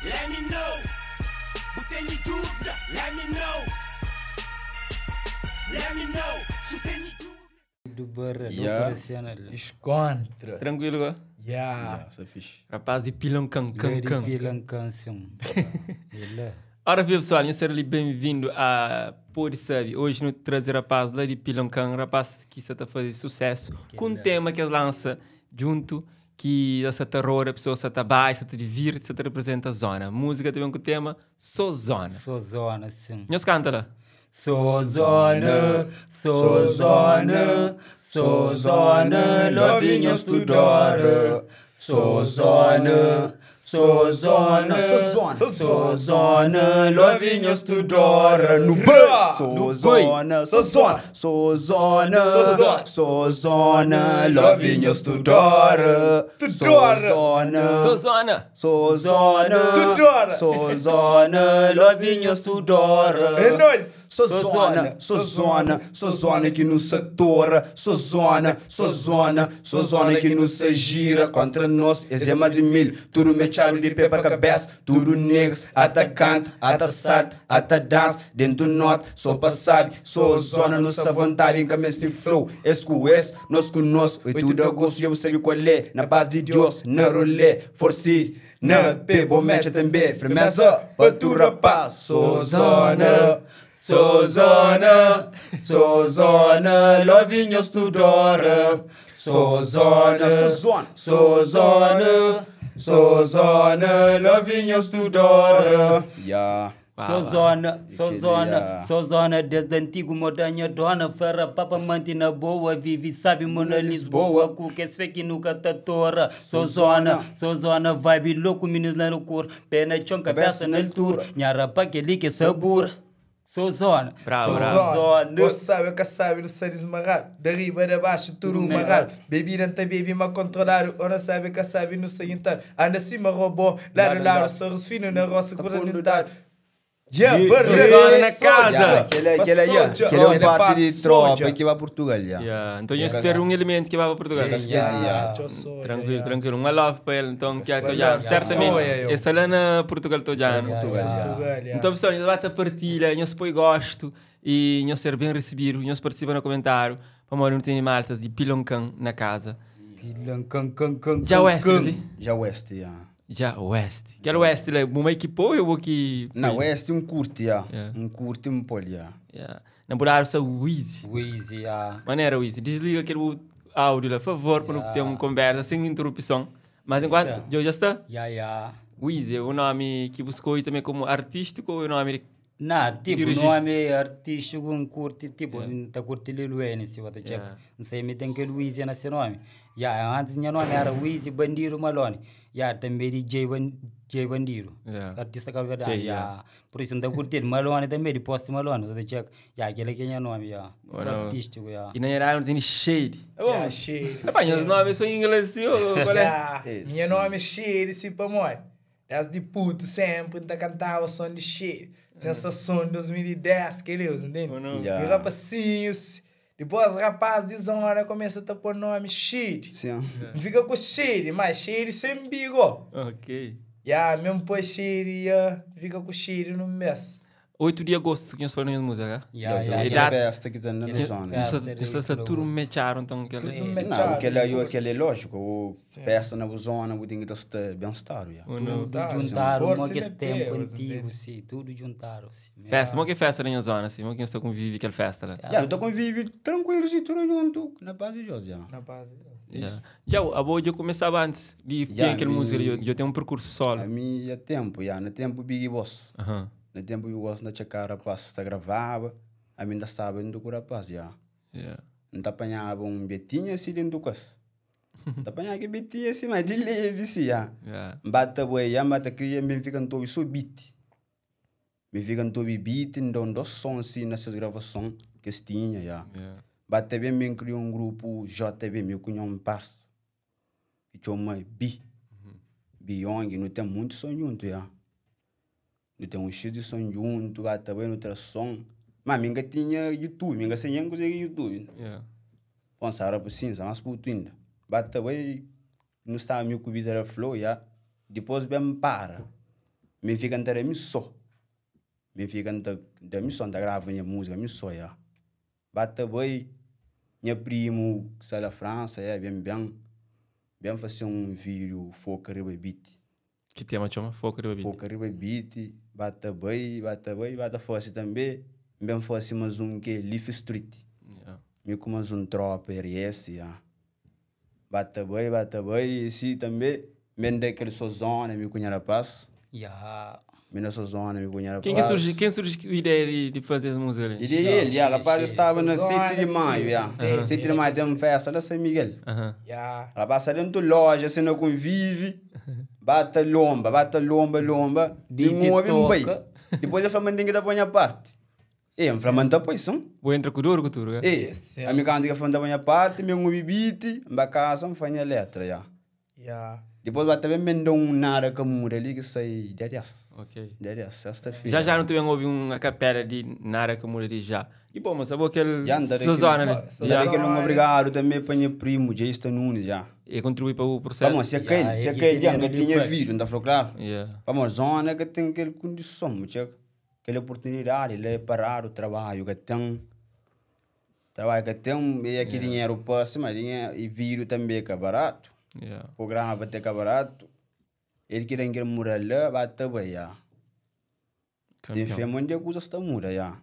Let me know. Bu tene dúvida? Let me know. Let me know. Su tene dúvida. Do barra, do Yeah. operacional. Escontra. Tranquilo, go? Yeah. Yeah, so fixe. Rapaz de Piloncan, can, Lady can. Pilancan, sim. Ele. Ora, pessoal, nós será bem-vindo a Pode Sabe. Hoje nós trazer rapaz lá de Piloncan, rapaz que está fazendo sucesso com um tema que eles lança junto, que essa terror, a pessoa está baixa, está divirte, está representa a zona. Música também com o tema Sou Zona. Sou zona, sim. Nós canta lá. Sou zona, sou zona, sou zona, novinhos tudora. Sou zona, sou zona, Sou zona. sou zona, novinhos tudora. No boi! Sou zona, sou zona, sou zona, Sou zona. sou zona, novinhos tudora. Sou Tudora. zona, Sou Zona. sou zona, Tudora. sou zona, novinhos tudora. É nóis. Sou Sou zona, zona. sou zona, sou zona que não se atora. Sou zona, sou zona, sou zona que não se gira contra nós. Esse é mais de mil, tudo mechado de pé pra cabeça, tudo negros, ata canta, ata salta, ata dança, dentro norte, só pra sabe, sou zona, nossa vontade em cabeça de flow. Esse com esse, nós com nós, 8 de agosto eu sei qual é, na paz de Deus, na rolê, force, na pé, bom mecha também, firmeza, pra tu rapaz, sou zona. Sou zona, sou zona, novinhos tudora. Sou zona, sou zona, sou zona, sou zona, novinhos tudora. Yeah. Sou zona, sou Aquele, zona, ah. sou zona desde antigo montanha dona ferra papa mante na boa vive sabe mano Lisboa com que esse fake nunca tá tora. Sou zona, sou zona vibe louco meninos na loucura pé na chão cabeça na altura nhara pa aquele que sabor. Sou zona, Bravo, sou bravo. zona. Você sabe, eu que sabe, não sei desmarrar. Da riba, da baixo, tudo amarrado. Baby, não tá baby, mas controlado. Ou não sabe, que sabe, não sei entrar. Anda acima, robô, lado, lado, sorriso fino na roça, correndo. Yeah, Sou zona na casa. Yeah, aquele, aquele, yeah, aquele é um parte de tropa que vai a Portugal. Yeah. Yeah. Então, nós ter um elemento que vai para Portugal. Castelo, yeah. Tranquilo, tranquilo. Um love para ele, então, que é já. Certamente, Soia, eu. está lá na Portugal, tô já. Portugal, yeah. Então, pessoal, nós vai partilha, nós põe gosto e nós ser bem recebido, nós participa no comentário. Para não tem maltas de Piloncan na casa. Pilancan, can, can, Já can, Oeste, can. sim? Já Oeste, yeah. Já Oeste. Quero Oeste, lá, uma equipe eu vou que. Não, Oeste um curte, yeah. Yeah. Um curte um pol, yeah. Yeah. Namorar o Wheezy. Wheezy, ah. Maneira, Wheezy. Desliga aquele áudio lá, por favor, para não ter uma conversa sem interrupção. Mas enquanto. Já está? Ya, ya. Wheezy é o nome que buscou e também como artístico ou é o nome de Não, tipo, Dirigiste. nome artístico um curte, tipo, tá curte Lil Wayne, se você check. Yeah. Não sei, me tem que Luiz na seu nome. Ya, antes meu nome era Luiz Bandido Malone. Ya, também DJ Ban J Bandido. Yeah. Artista cabo-verdiano, J, ya. yeah. Por isso não tá curtindo Malone também, de Poste Malone, você check. Ya, aquele que é meu nome, ya. Sou Ora. artístico, ya. E na era não tem shade. É bom. Yeah, shade. Rapaz, meus nomes são em inglês, sim, ou qual é? Yeah. Esse. Meu nome é Shade, se pa mãe. Desde puto sempre tá cantava som de Shade. Sensação 2010, que eles, entende? Ou não? Yeah. E rapacinhos. Depois rapaz de zona começa a pôr nome Shade. Sim. Não fica com Shade, mas Shade sem bigo. Ok. Yeah, mesmo pôr Shade, yeah, fica com Shade no mês. 8 de agosto que nós falamos de música. Ya, Yeah, ya, essa ya. Idade- festa que tá na zona. Yeah. Nós está tudo mecharam, então. Aquele... Tudo me- Não, aquele aí, aquele é lógico. O festa na zona, o tem que estar bem estar, yeah. Ou não? Tudo juntaram, Força mo que e esse na tempo pé, antigo, sim, tudo juntaram, sim. Festa, mo que festa na zona, assim, mo que está convive aquela festa lá. Yeah, então convive tranquilo, sim, tudo junto, na paz de Deus, yeah. Na paz de Deus. Yeah. Já, a boa eu começava antes de ter Yeah, aquela mi- música, eu, eu tenho um percurso solo. A mim é tempo, yeah. No tempo Big Boss. Aham. No tempo Big Boss na checar rapaz, tá gravava. A mim ainda estava indo com o rapaz, yeah. Yeah. Não tá apanhava um betinho assim dentro do casa. Tá apanhava que betinho assim, mas de leve assim, yeah. Yeah. Mbata boi, yeah, mbata cria, me fica todo só beat. Me fica todo beat, então dou som assim nessas gravações que se tinha, yeah. Yeah. Bate bem, me criou um grupo JB, meu cunhão um parça. Que chama Bi. Biong, não tem muito som junto, já. Não tem um X de som junto, bate bem, não tem som. Mas minha tinha YouTube, minha sem coisa YouTube. Yeah. Bom, sabe, assim, sabe, mais puto ainda. Bate bem, não estava meu comida era flow, já. Depois bem para. Mi fika N ta da mi só. Mi fika N ta da mi só, N ta grava nha múzika mi só, ya. Ba ta bai, nha primu ki sta la Fransa, ya, ben ben, ben fase un vídiu foka riba beat. Ki tema txoma? Foka riba beat. Foka riba beat, ba ta bai, ba ta bai, ba ta fase tanbe, N ben fase más un ki é Leaf Street. Mi ku más un tropa RS, ya. Ba ta bai, ba ta bai, si tanbe, N ben da kel só zona mi ku nha rapaz. Ya. Mi na só zona mi ku nha rapaz. Ken ki surji, ken surji ku ideia di, di faze es múzika li? Ideia el, ya, rapaz Xê, staba só na zona, 7 di maiu, sim, ya. sim, 7 di maiu ten festa la San Miguel. Ya. Rapaz sta dentu loja, si na konvivi, ba ta lomba, ba ta lomba, lomba, mi Beat N obi, N bai. toka. Dipôs el fla ma N ten ki ta poi nha parti. E, N fla ma N ta poi, sin. Bu entra ku dor ku tudu, ka? E, Sim. ami kantu ki el fla ma N ta poi nha parti, mi N obi beat, N ba kasa, N fla nha letra, ya. Ya. Dipôs ba ta ben ben da un nada ka muda li ki sai dia 10. Ok. Dia 10, sesta-fera. Já já nu ta ben obi un acapela di Nada Ka Muda di Já. E bom, mas abo kel Já, N ta da sua kel- zona li. Sua N ta da Já. kel un obrigadu tanbe pa nha primu Jason Nunes, já. E kontribui pa bu prosesu? Pamodi se ka el, Ya, se é ka el ki já, N ka tinha tinha ali vídiu, N ta fla klaru. Yeah. Pamodi zona ka ten kel kondison, bu txeka. Kel oportunidadi la é paradu trabadju ka ten. Trabadju ka ten, e aki dinheru pase, ma dinheru, e vídiu tanbe ka baratu. Yeah. Programa pa te ka baratu. El ki da-m kel mural la, ba ta bai, ya. Ten Kampion. fé ma un dia kuzas ta muda, ya.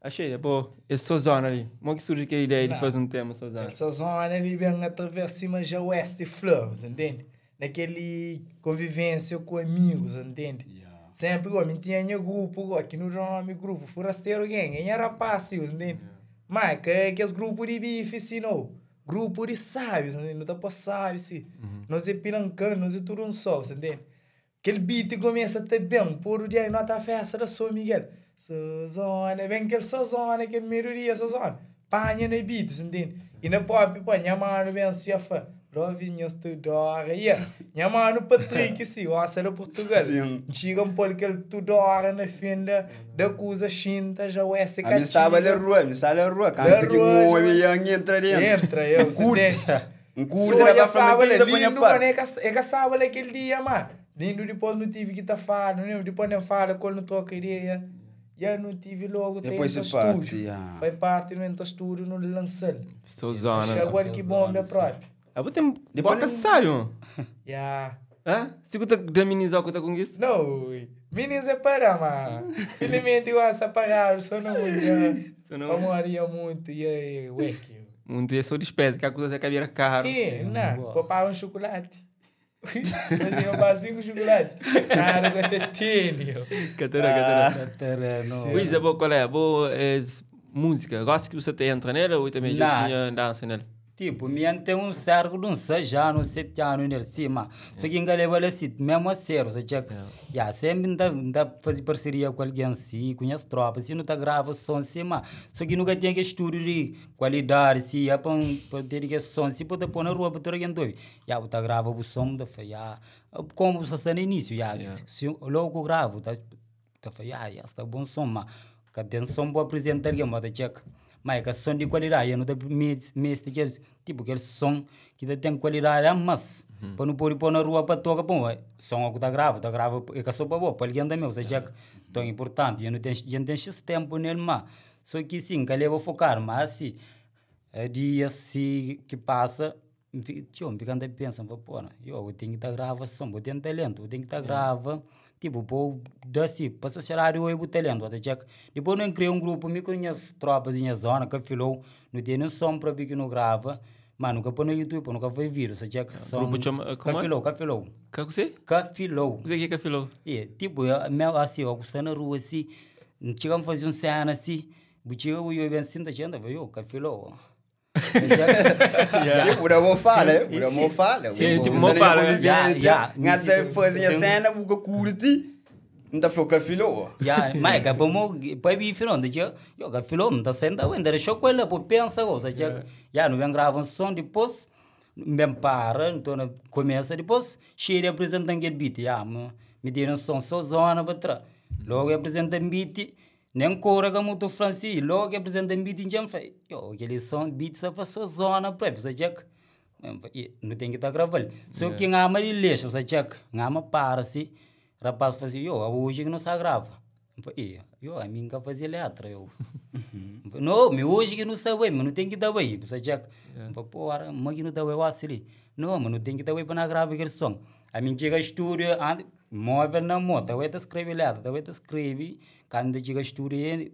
Achei, bo, es só zona li. Mo ki surgi kel ideia di faze un tema só zona? Essa zona ali bem através cima já West e Flor, entende? Naquele convivência com amigos, entende? Sempre, igual, me tinha meu grupo, igual, aqui no nome grupo, forasteiro gang, em era fácil, entende? Mas que que os grupos de bife, assim, não. Grupo de sábios, entende? Não tá por sábio, assim. Nós é pilancano, nós é tudo um só, você entende? Aquele beat começa a ter bem, por o dia, nota a festa da São Miguel. Sozona, vem aquele Sozona, aquele melhoria, Sozona. Panha na beat, você entende? E na pop, pô, minha mano vem assim, a fã. Lovinhas Tudora, yeah. Minha mano Patrick, sim, ó, era Portugal. Sim. Chega um pouco aquele Tudora na fim da, da coisa xinta, já o S A mim estava na rua, me estava na rua. Canto que rua, um homem já- entra dentro. Entra, eu, você Curte. entende? Um curte, era pra sábado, frente, da lindo, parte. mano, é que, é que sábado aquele dia, mano. Lindo, depois não tive que tá falando, né? Depois nem fala, quando não troca ideia. E eu não tive logo, tem Depois entra se parte, estúdio. yeah. Foi parte, não entra estúdio, não lança. Só zona. Chegou ali que bomba é próprio. Ah, bo tem Depois boca nem- sábio. Yeah. Hã? Se tu tá minizar o que tá conquista? Não, meninos é para, mano. Felizmente eu acho apagado, só não mulher. Só não- Eu moria muito, e aí, ué, que... Um dia só despesa, que a coisa é cabeira caro. E, não, boa. poupar um chocolate. Imagina um vasinho com chocolate. Nada, quanto tênis. Catara, catara. Terreno. Luísa, boa, qual é? Boa é, música. Gosta que você te entra nela ou também já Não. tinha dança nela? Tipo, minha tem um cerco de uns 6 anos, 7 anos nele cima. Só que ainda leva assim, mesmo a sério, você checa. Yeah, sempre dá, dá fazer parceria com alguém assim, com as tropas, assim, não tá grava som assim, mas só que nunca tinha que estúdio de qualidade, assim, é para ter que som, assim, pode pôr na rua para toda alguém ouvir. Yeah, tá grava o som, da yeah. Como você está no início, yeah, se, logo gravo, tá, tá, yeah, yeah, está bom som, mas que tem som para apresentar alguém, mas tá checa. Mas é que som de qualidade, eu não te mesmo que tipo aquele som que tem qualidade, é mas para não pôr pôr na rua para tocar, pô, som é que tá grave, tá grave, é que só para bom, para alguém também, ou seja, tão importante, eu não tenho, eu não tenho esse tempo nele, mas só que sim, que leva a focar, mas assim, é dia assim que passa, tio, me fica pensando, pô, eu tenho que estar grava som, eu tenho talento, eu tenho que estar grava, tipo, pô, dá-se, para a sociedade eu o talento, até check. Depois não criei um grupo, me conheço tropas minha zona, que filou, não tem nem som para que não grava, mas nunca põe no YouTube, nunca foi vídeo, você check. Som, Grupo chama- como é? Cafilou, cafilou. Que você? Cafilou. Você que é cafilou? E, tipo, eu, meu, assim, eu gostei na rua, assim, chegamos a fazer um cena, assim, chega o eu bem assim, da gente, eu, cafilou. Yeah. O amor fala, o amor fala. Sim, tipo, amor fala, né? Convivência, Yeah, yeah. ngata fazer a cena, buka curte, não tá falando filho. Ya, mas que como pai bi filho onde eu, eu que filho não tá sendo ainda deixou com ela, pô pensa, ou seja, já não vem gravar um som depois, bem para, então começa depois, cheira apresenta aquele beat, ya, me me deram um som só zona para trás. Logo apresenta um beat, nem cora que muito francês, logo apresenta um beat em jam, eu aquele som beat só faz só zona para, ou seja, não tem que estar gravando. Só que ngama de lixo, ou seja, ngama para assim. Rapaz fala assim, yo, hoje que não se grava. Eu falei, yo, a mim nunca fazia letra, eu. Não, mas hoje que não sabe, mas não tem que dar bem. Você já, yeah. Pô, mas que não dá bem, eu acho ali. Não, mas não tem que dar bem para não gravar aquele som. A mim chega estúdio, móvel na moto, talvez tá escreve letra, talvez tá escreve, quando chega estúdio,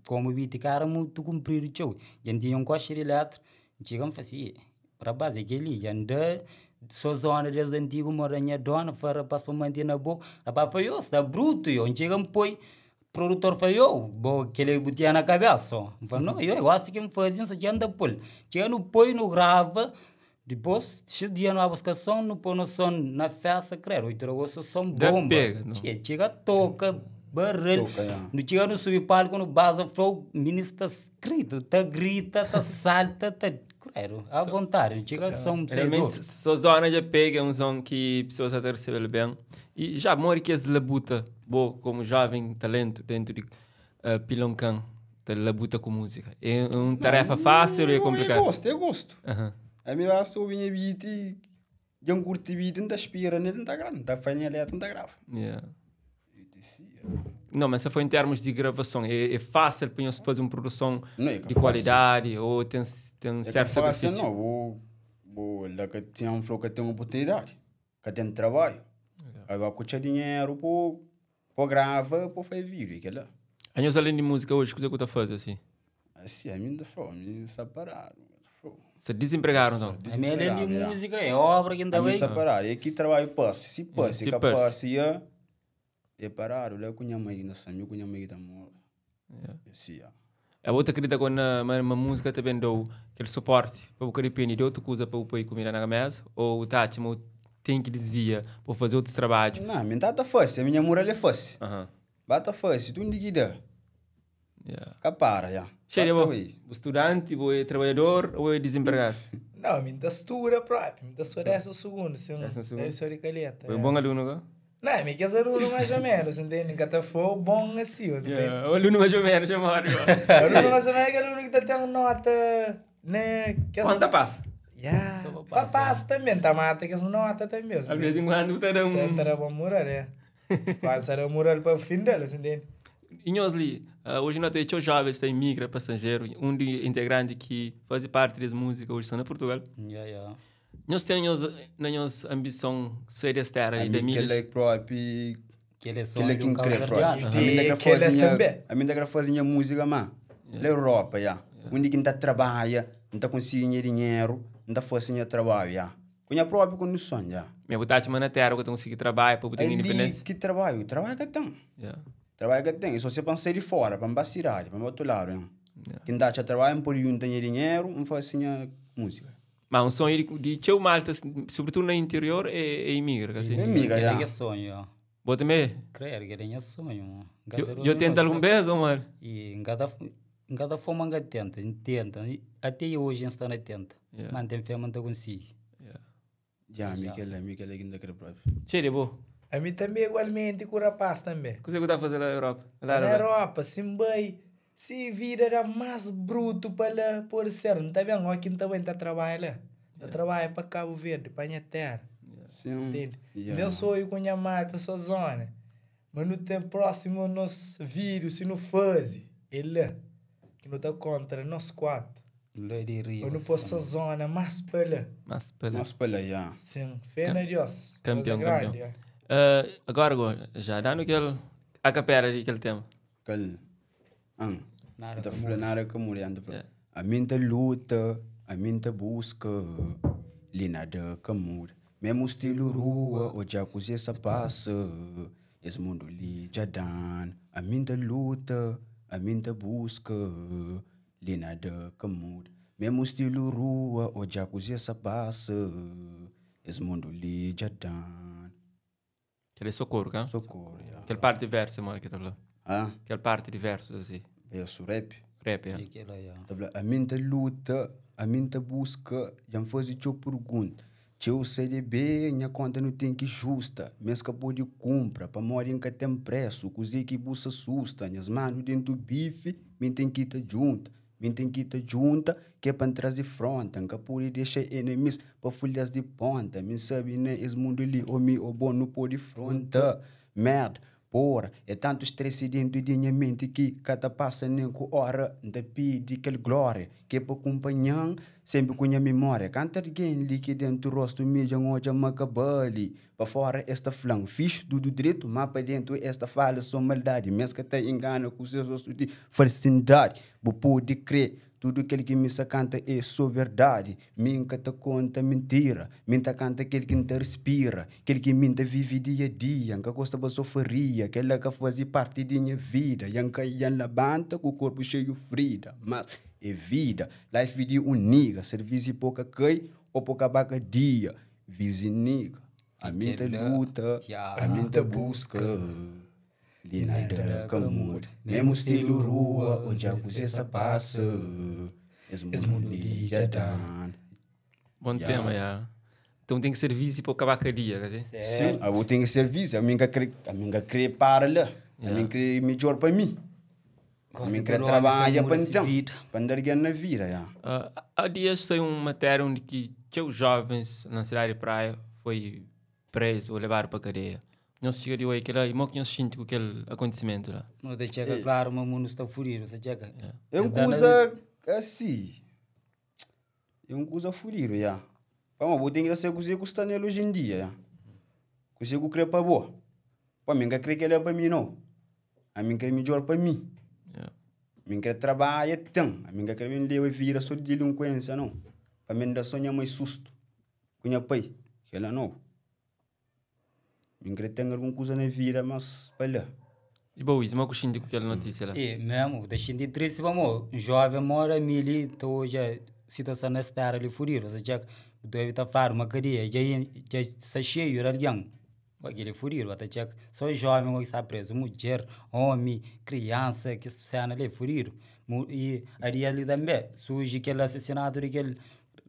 como vi, cara muito comprido, tchau. Já tinha um coche de letra, chega e fala assim, rapaz, aquele, já anda, só zona desde antigo, mora minha dona, foi rapaz para manter na boca. Rapaz, foi eu, está bruto, eu chega e põe. Produtor falou, eu, vou que ele botia na cabeça. Eu falei, não, eu acho que me fazia, só tinha anda pôr. Chega no põe, no grava, depois, se dia não há busca som, não põe no som na festa, creio, 8 de agosto, som bomba. Pega, chega, toca, barril. Não chega no subir palco, no baza, flow, ministro está escrito, tá grita, tá salta, tá... Creio, à vontade, chega som... Realmente, só zona de pega é um som que pessoas até recebem bem. E já mora que es labuta, bo, como jovem talento dentro de Pilonkan, tá labuta com música. É uma tarefa fácil ou é complicada? Eu gosto, eu gosto. A mim basta ouvir beat e eu curto beat, não tá inspira, não tá grave, não tá fazendo letra, não tá grave. Yeah. Não, mas essa foi em termos de gravação. É fácil para nós fazer uma produção não, é de qualidade ou tem certo sacrifício? Não, vou lá que tem um flow que tem uma oportunidade, que tem trabalho. Agora que tinha dinheiro, pô, grava, pô, faz vídeo, aquilo lá. A nós além de música hoje, o que você está fazendo assim? Assim, a mim ainda foi, me separaram. Você desempregaram, não? A minha além de música é obra que ainda vem. Me separaram, e aqui trabalho passe, se passe, que passe, e pararam, lá com minha mãe, na samia, com minha mãe da mora. Assim, A outra acredita quando uma música também deu aquele suporte para o caripini, de outra coisa para o pôr comida na mesa, ou o Tati, tem que desviar para fazer outros trabalhos. Não, a tá fácil, a minha moral é fácil. Bata fácil, tu não dá. Capara, já. Cheio, o estudante, o trabalhador ou é desempregado? Não, a minha estuda próprio, me sou décimo segundo, sim. Décimo de calheta. Foi um bom aluno, não? Não, me quer aluno mais ou menos, entende? Nunca foi bom assim, entende? O aluno mais ou menos, chamado. Aluno mais ou menos é aluno que tá tendo nota, né? Quanta passa? Yeah. Passa também, tá mata que as nota também. Às vezes em quando tá dando um... Tá dando mural, é. Quase era mural para o fim dela, entende? E nós ali, hoje nós temos jovens que migra para estrangeiro, um de integrante que faz parte dessa música hoje está na Portugal. Yeah, yeah. Nós temos na nossa ambição sair desta terra e da mídia. Aquele próprio... Aquele sonho de um cabo-verdiano. A minha da fazia música, mano. Na Europa, já. Onde que tá trabalha, não tá conseguindo dinheiro, não tá fazendo trabalho, já. Com a própria condição, já. Mas botar-te na terra, que eu consigo trabalho para ter independência. Que trabalho? Trabalho que tem. Trabalho que tem. E só você pensa de fora, para a cidade, para o outro lado. Quem dá te trabalho, por um tem dinheiro, não faz música. Mas um sonho de teu malta, sobretudo no interior, é imigra, assim. Imigra, já. É sonho, Bota também? Creio que é sonho. Eu tento algum vez, Omar? E em cada forma que tenta, tenta. Até hoje está na tenta. Mas tem fé, mas não consigo. Já, Miquel, Miquel ainda quer próprio. Cheio, bom. A mim também, igualmente, com o rapaz também. O que você está fazendo na Europa? Na Europa, sim, bem. Se vida era mais bruto para lá, por ser. Não está bem, aqui também está trabalhando. Está trabalhando para Cabo Verde, para a minha terra. Sim. Entende? Nem sou eu com a minha mata, sou zona. Mas no tempo próximo, o nosso vídeo, se não faz, ele que não está contra nós quatro. Eu não posso zona, mais para lá. Mais para lá. Mais para lá, já. Sim, fé na Deus. Campeão, campeão. Agora, já dando aquele... A capela aquele tema. Aquele... Nada que nada que mulher. A minha luta, a minha busca, li nada que muda. Mesmo estilo rua, hoje a coisa passa. Esse mundo li já dan. A minha luta, a minha busca, li nada que muda. Mesmo estilo rua, hoje a coisa passa. Esse mundo li já dan. Aquele socorro, cara? Socorro, yeah. Aquela parte de verso, mano, que tá falando. Ah? Aquela parte de versos, assim. Verso, rap. Rap, é. A minha luta, a minha busca, já me faz eu pergunta. Eu sei de bem, minha conta não tem que justa. Mas que pode compra, para morar em que tem preço. Cozinha que busca assusta. Minhas manos dentro do bife, me tem que estar junta. Me tem que estar junta, que é para trazer fronta. Nunca pode deixar inimigos para folhas de ponta. Me sabe, né? Esse mundo ali, homem ou bom, não pode fronta. Merda, Porra, é tantu stress dentu di nha menti ki ka ta pasa nen ku ora N ta pidi kel glória ki é pa kunpanha-m senpri ku nha mimória Kantu algen li ki dentu rostu mi dja N odja ma ka bali Pa fora es ta fla-m fixu, tudu dretu Ma pa dentu es ta fala so maldadi Ma es ka ta ingana ku ses rostu di falsindadi Bu pode kre Tudu kel ki mi sa kanta é so verdadi Mi N ka ta konta mintira Mi N ta kanta kel ki N ta rispira Kel ki mi N ta vive dia a dia N ka gosta ba so faria Kel-la ka faze parti di nha vida Ya N kai ya N labanta ku korpu xeiu frida Mas é vida, life di un nigga Servisi po ka kai o po ka ba kadia Vizi nigga, ami N ta luta, ami N ta buska. Li nada ka muda, mesmu stilu rua Odja kuzê sa pasa, es mundu li dja dana. Bom tema, ya. Então tem que ser vizi pa acabar cadeia, quer dizer? Sim, abo tem que ser vizi. A mim ka kre, a mim ka kre para lá. A mim kre midjor pa mim. A mim kre trabalha pa então, pa andar alguém na vida, ya. Há dias saiu uma matéria onde que txeu jovens na cidade de Praia foi preso ou levado pa cadeia. Nhos txiga di oi kela i mo ki nhos xinti ku kel akontisimentu la? No ta txeka klaru ma mundu sta fudidu, sa txeka. É un kuza asi, é un kuza fudidu, ya. Pamodi bu ten ki ta sabe kuzê ku sta nel oji en dia, ya. Kuzê ku kre pa bo. Pa mi, N ka kre kela pa mi nau. Ami N kre midjór pa mi. Mi N kre trabadja, ten. Ami N ka kre ben leba vida so di dilinkuénsia nau. Pa mi N da so nha mai sustu ku nha pai, kela nau. Mi N kre ten algun kuza na vida, mas pa la. I bo, Wiz, mo ku xinti ku kel notísia la? E mesmu, bu ta xinti tristi pamodi un joven moda mi li ta odja situason nes tera li fudidu, sa txeka, bu ta obi ta fladu ma kadia dja dja sta xeiu di algen, bo keli é fudidu, ba ta txeka, so joven ki sta prezu, mudjer, omi, kriansa, kes sena li é fudidu. I a dia li tanbe surji kel asasinatu di kel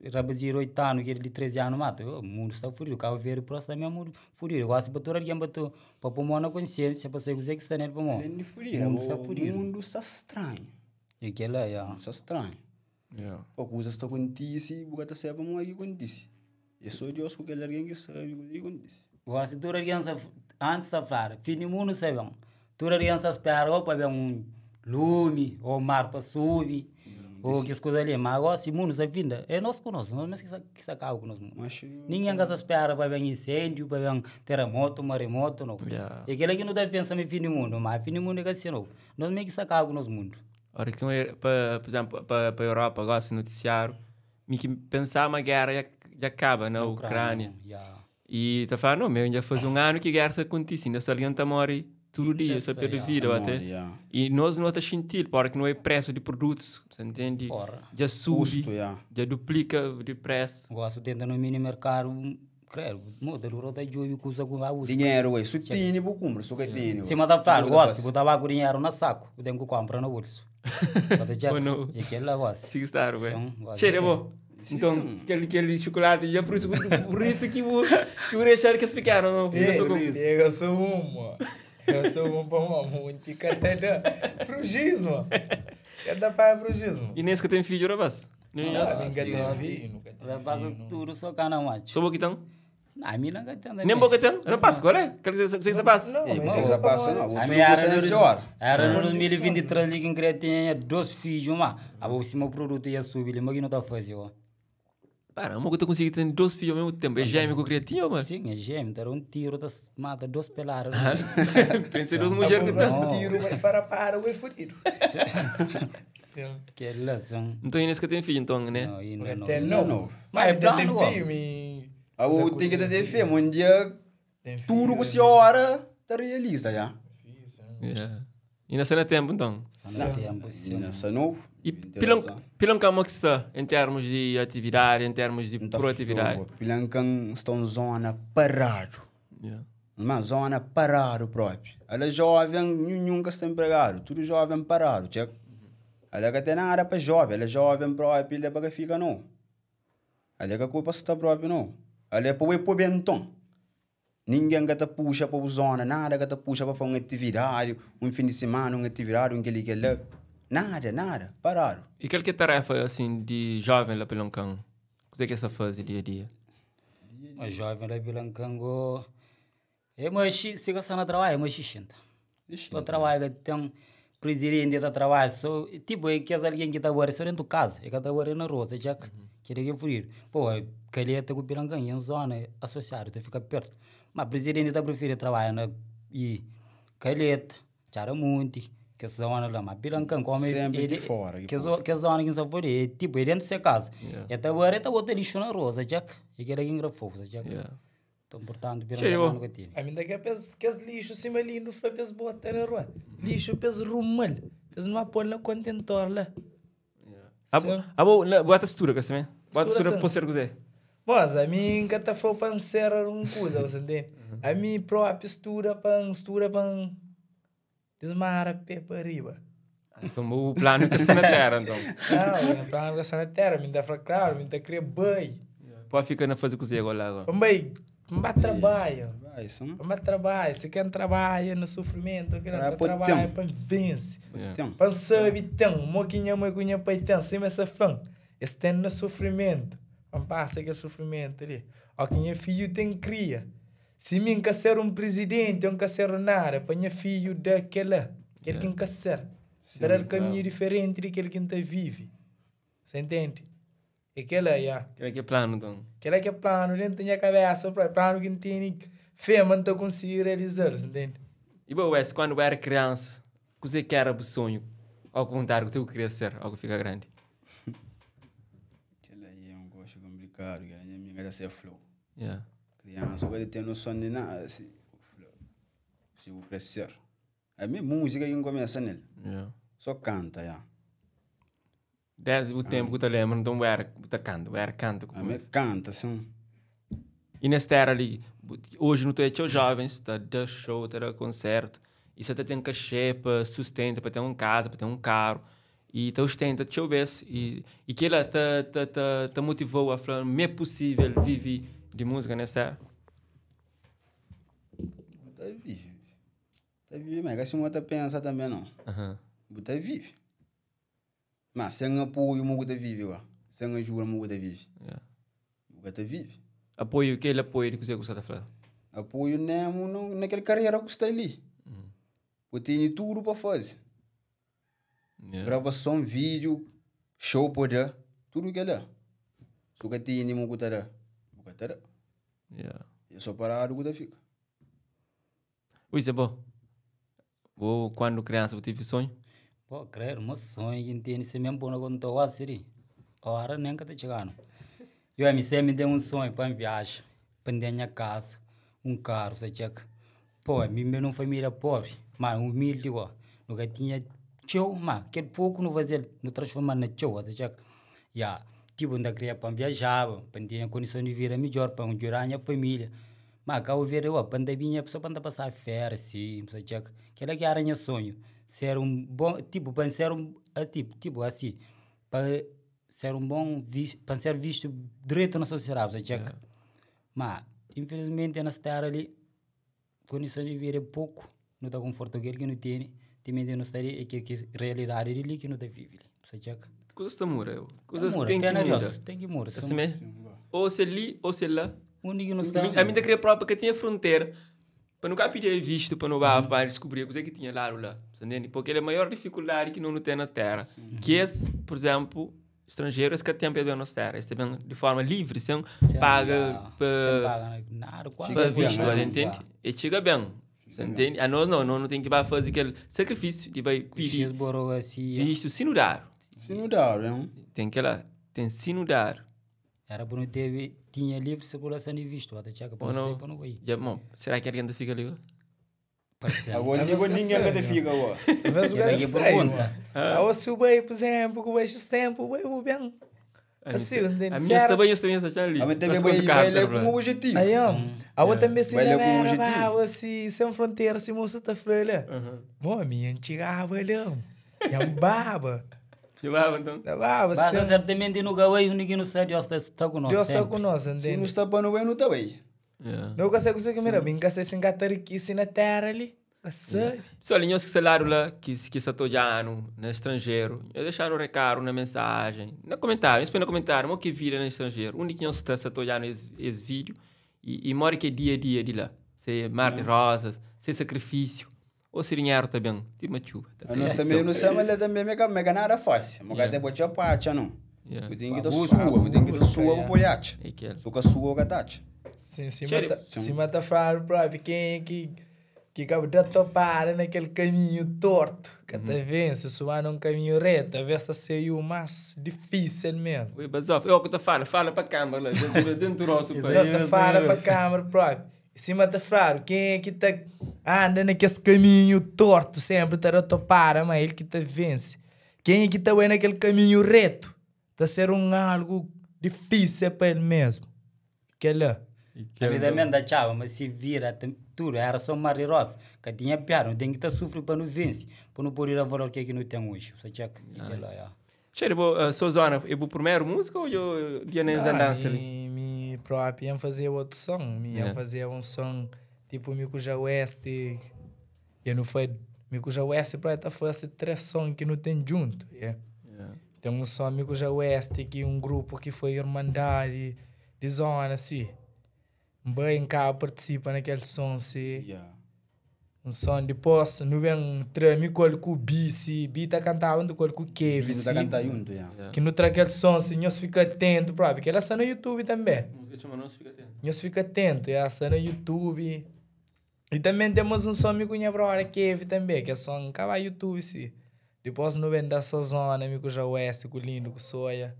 Rapazinhu di 8 anu, kel di 13 anu mata, oh mundu sta fudidu, Kabu Verdi prosi sta mesmu fudidu, gosi pa tudu algen pa tu pa poi mon na konsiensia pa sabe kuzê ki sta nel pamodi Alén di fudidu, mundu sta fudidu. Mundu sta stranhu. É kela, ya. Mundu sta stranhu. Yeah. Pa kuzas ta kontise, bu ka ta sabe pamodi ki kontise. É sô Deus ku kel algen ki sabe kuzê ki kontise. Gosi tudu algen sa antis ta fladu fin di mundu sta ben, tudu algen sta spera ô pa ben un lumi ô mar pa subi ô kes kuza li, ma gosi mundu sta finda, é nos ku nos, nos mes ki sta kaba ku nos mundu. Ningen ka sta spera pa ben insendiu, pa ben teramotu, maremotu, nau. É kila ki nu ta pensa ma é fin di mundu, ma fin di mundu é ka asi nau, nos mes ki sta kaba ku nos mundu. Ora ki pa, por exemplo, pa Europa gosi notisiáriu, mi ki pensaba ma géra dja kaba na Ucrânia. E ta fala, não, meu, já faz um ano que guerra está acontecendo, ainda alguém tá morre todo dia, só perde vida, até. E nós não tá sentindo, porque não é preço de produtos, você entende? Porra. Já sobe, Custo, yeah. já duplica de preço. Gosto de entrar no mini mercado, credo, mo, ta dura ta djobe kuza ku vai busca. Dinheiro, ué, su tini bu kumpra, su ka tini. Sima ta fala, gosto, bu ta ba ku dinheiro na saco, bu tem ku compra na bolso. Ba ta txeka. Oh, não. E kel-la gosto. Siga estar, ué. Sim, gosto. Cheira, bom. Então, aquele chocolate, já por isso, por isso que o que o deixar que explicaram, não? Ei, Só com- Eu sou uma. Eu sou um para uma muito cateda. Bruxismo. Cada pai é bruxismo. E nem que tem filho, rapaz. Nem Ah, nós. Nunca sim, tem sim. filho, nunca tem Rapaz, filho. tudo só cana macho. Só boquitão? A mim nunca tem Nem boca tem? Rapaz, qual é? Quer dizer, você que passa? Não, Ei, mas você eu que vou passa, não. pra Você A não minha consegue era nessa hora. Era no 2023 ali que eu queria ter dois filhos, mas a bolsa meu produto ia subir, mas que não tá fazendo, ó. Para, uma que eu consegui ter dois filhos ao mesmo tempo. É gêmeo com criatinho, mano? Sim, é gêmeo, era um tiro, tá, mata dois peladas. Pensei duas mulheres que Tá tá. bom, tiro, vai para para, vai fudido. Sim. Que lesão. Então, Inês que tem filho, então, né? Não, ainda não. Até Não, não. não. Mas é Tem plano, ó. filho, me. Ah, o tem que ter fé, um dia Tem filho, tudo que se hora tá realiza, já. Filho, sim. Yeah. E nasceu na tempo, então. Tá no tempo, sim. Nessa novo. E pilão, pilão como que está em termos de atividade, em termos de proatividade? Pilancan está em zona parado. Yeah. Uma zona parado próprio. Ela é jovem, nunca está empregado. Tudo jovem parado, check. Ela que tem nada para jovem, ela é jovem próprio, ela é para que fica não. Ela é que a culpa está próprio não. Ela é para o pôr bentão. Ninguém que te puxa para a zona, nada que te puxa para fazer uma atividade, um fim de semana, uma atividade, um aquele que lá. Nada, nada, parado. E qual que é a tarefa, assim, de jovem lá pelo cão? O que é que essa faz dia a dia? O jovem lá Bilancango É maxi, si ka sta na trabalho, é maxi xinta. Só trabalho que tem presidente ta trabalha, só, tipo, é kes alguém que ta bari só dentro casa, é ka ta bari na rua, sa txeka, kila ki é fudidu. Pô, Calheta ku Pirankan é un zona asosiadu, ta fika perto. Ma presidente ta prefere trabalha na i Calheta, Txada Monti, kes zona la, ma Pirankan komu é Sempre é di de fora ki kes povu. kes zona ki N sta fla li, é tipo, é dentu se casa. Yeah. É ta bari, é ta bota lixu na rua, sa txeka, é kila ki N kre fla-u, sa txeka. Yeah. Então, portanto, Cheio. Pirankan nu ka tene. A mim daqui a pes, que lixo cima lindo, foi pes bota na rua. Lixo pes rumal. Pes não pôr na contentor lá. Abo, abo, na, bota estuda, que também? Bota Estuda, estuda sim. para ser cozer. Mas a mim nunca tá foi para ser um coisa, você entende? A mim próprio estuda para estuda para desmara pé para riba. Então, o plano que está na terra, então. Não, minha plano que está na terra, me dá claro, me dá crer bem. Pode ficar na fazer cozer agora lá agora. Bem, me trabalho. Vai, são. Mas trabalho, se quem trabalha no sofrimento, quem Trabalha por trabalha tempo. para vence. Yeah. Tem. Para sabe tem, mo que minha mãe com minha pai tem, sempre essa fã. Esse tem no sofrimento. Não passa aquele sofrimento ali. Ó que minha filho tem cria. Se mim quer ser um presidente, eu não quer ser nada, para minha filho daquela, aquele que não quer ser. Dar um caminho diferente daquele que não vive. Você entende? Aquela, já. Aquele que é plano, então. Aquele que é plano dentro da minha cabeça, plano que não tem fé, mas não consigo realizar, você entende? E bom, Wes, quando eu era criança, o que era o sonho? Ao contrário, o que eu queria ser, ao que fica grande. Aquilo aí é um gosto complicado, que a minha amiga deve ser flow. Yeah. Criança, vai ter noção de nada, assim, flow. Se eu crescer. A minha música que começa nele. Yeah. Só canta, já. Desde o tempo que eu te lembro, então eu era, eu canta, eu era canta. A minha canta, assim. E nesta era ali, hoje não tem jovens, tá dando show, tá dando concerto. E você tem cachê para sustento, para ter uma casa, para ter um carro. E tá ostenta, deixa eu ver. E que ela te, te, te, te motivou a falar, me é possível viver de música nesta era? Tá vive. Tá vive, mas que se você pensa também, não. Aham. Você vive. Mas sem apoio, você vive, ué. Sem ajuda, você vive. Yeah. Você vive. Apoio, aquele apoio de que você gosta de falar. Apoio mesmo no, naquela carreira que está ali. Eu tenho tudo para fazer. Yeah. Gravação, vídeo, show poder, tudo que é lá. Só que tem nenhum que tá lá. Yeah. Eu só parado que fica. Ui, é bom. Vou, quando criança, eu tive sonho. Pô, credo, meu sonho que entende se mesmo bom quando tô seria. Ora nem que tá chegando. Eu me sempre dei um sonho para viagem, para ter minha casa, um carro, você checa. Pô, mim mesmo uma família pobre, mas humilde, ó. Nunca tinha tchau, mas aquele pouco não fazer, não transformar na tchau, você checa. Ya, tipo, ainda queria para viajar, para ter condição de vida melhor, para ajudar a minha família. Mas cá eu ver, ó, pandemia, a pessoa para passar férias, sim, você checa. Aquele que era meu sonho, ser um bom, tipo, para ser um, tipo, tipo assim, para ser um bom, para ser visto direito na sociedade, você checa. Mas, infelizmente, nessa terra ali, condição de vida é pouco, não está conforto aquele que não tem, também não está ali, é que a realidade ali que não está vive, você checa. Coisas que muda, eu. Coisas Mura, tem que fé na mudar. Deus, tem que mudar. Assim mesmo? Ou se ali, ou se lá. Onde que não está? A mim da queria própria que tinha fronteira. Para nunca pedir visto, para não vá para descobrir o que que tinha lá ou lá. Você entende? Porque ele é a maior dificuldade que não tem na terra. Que esse, por exemplo, estrangeiros que têm pedido na terra. Eles também de forma livre, sem Sem paga sem para paga nada, quase. para Chega bem, visto, né? entende? E chega bem. Você entende? A nós não, nós não tem que vai fazer aquele sacrifício de vai pedir X burocracia. visto se não dar. Se não dá, né? Tem que lá, tem se não dar. Era bom teve, tinha livre circulação de visto, até checa para Ou não não? para não ir. Já, bom, será que alguém ainda fica ali? Parece. Agora Às vezes ninguém que que sei, fica, ó. Às vezes o Que cara daí sai, pergunta. mano. Ah, se o bem, por exemplo, com este tempo, o bem, o bem. Assim, entende? A minha Será- também, eu também está ali. A mim também Mas vai quando vai carta, lá com um objetivo. Aí, ó. A outra também se Vai lá com um lembra, objetivo. bah, assim, sem fronteira, se moça tá freira. Bom, a minha antiga olhão. É um baba. Levava, então. Da baba, Basta sem certamente no Gawai, o ninguém não sabe, Deus está com nós. Deus está sempre. com nós, Se não entende? está para no bem, não está bem. Yeah. Não consegue consegue mira, bem que se engatar aqui se na terra ali. Sabe? Pessoal, nós que salário lá, que está todo no estrangeiro, eu deixar no recado, na mensagem, no comentário, isso no comentário, o que vira no estrangeiro, onde que nós está está todo esse, esse vídeo, e mora que é dia a dia de lá. Se mar de rosas, se sacrifício, ou se dinheiro tá bem, tipo uma chuva. Tá A Nós também não sabemos ler também, mas que é nada fácil. Mas até pode apacha, não. Yeah. Eu tenho que dar sua, eu tenho que dar sua para poder achar. É que é. Só que a sua que tá. Sim, sim, Cheiro. mata, mata fraro próprio. Quem é que que acaba de topar naquele caminho torto, que até vence, suar num caminho reto, a ver se saiu o mais difícil mesmo. Oi, Basoff, eu que te falo, fala para a câmara lá, dentro, dentro do nosso Isso país. aí. Não te fala para a câmara próprio. Em cima de fraro, quem é que tá anda naquele caminho torto sempre, tá a topar, mas ele que te vence. Quem é que tá bem naquele caminho reto, tá a ser um algo difícil para ele mesmo. Que lá. A vida mesmo da chava, mas se vira, tem tudo, era só mar e rosa. Que tinha piada, não tem que estar sofrendo para não vencer, para não poder dar valor que é que não tem hoje. Você checa. E que lá, já. Cheiro, bo, sua zona, é o primeiro música ou eu dia nem da dança ali? Mi, mi próprio ia fazer outro som. Mi ia Yeah. fazer um som tipo Micuja West. E não foi. Micuja West para tá fazer três sons que não tem junto. Yeah. Yeah. Tem um som Micuja West que um grupo que foi Irmandade de zona assim. Bem cá participa naquele som assim. Yeah. Um som depois, não vem treme com o Bici, Bi tá cantando com o Kevin. Você tá cantando junto, yeah. Que não traz aquele som, assim, nós fica atento, próprio. Porque ela está no YouTube também. Música chama não se fica atento. Nós fica atento, ela está no YouTube. E também temos um som amigo minha brother, Kevin também, que é som que vai YouTube, sim. Depois não vem da sua zona, amigo já Oeste, com o Lindo, com o Soia.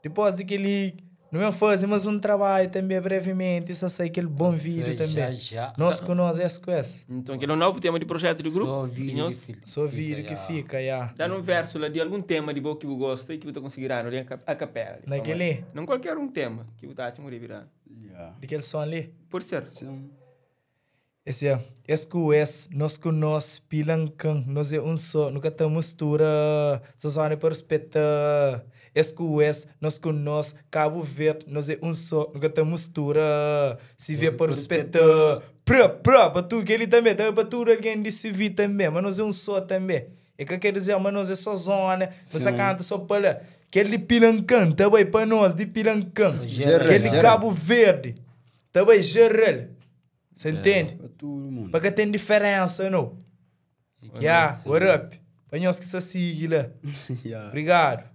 Depois daquele, não vem fazer mais um trabalho também brevemente, só sai aquele bom vídeo Já, também. já. Nós com nós, é com esse. Então, aquele é um novo tema de projeto do grupo. Só vídeo Nós- que fica, Só vídeo que já. fica, já. Dá um verso lá de algum tema de boa que você gosta e que você conseguirá ali a capela. ali, Naquele? calma. Não qualquer um tema que você acha que virar. Yeah. Daquele som ali. Por ser. Sim. Esse é, esse com esse, nós com nós, pilancão, nós é um só, nunca te mistura, só zona para respeitar. Esse com esse, nós com nós, Cabo Verde, nós é um só, nunca te mistura, se vê para respeitar. Pra, pra, para tu, que ele também, tá, para tu, alguém de se vir também, mas nós é um só também. É que quer dizer, mas nós é só zona, você canta só para lá. Aquele de Pilancão, também para nós, de Pilancão. Geral, Aquele de geral. Cabo Verde, também geral. Você entende? Pra todo mundo. Porque tem diferença, não? Yeah, what up? Para nós que se siga lá. Yeah. Obrigado.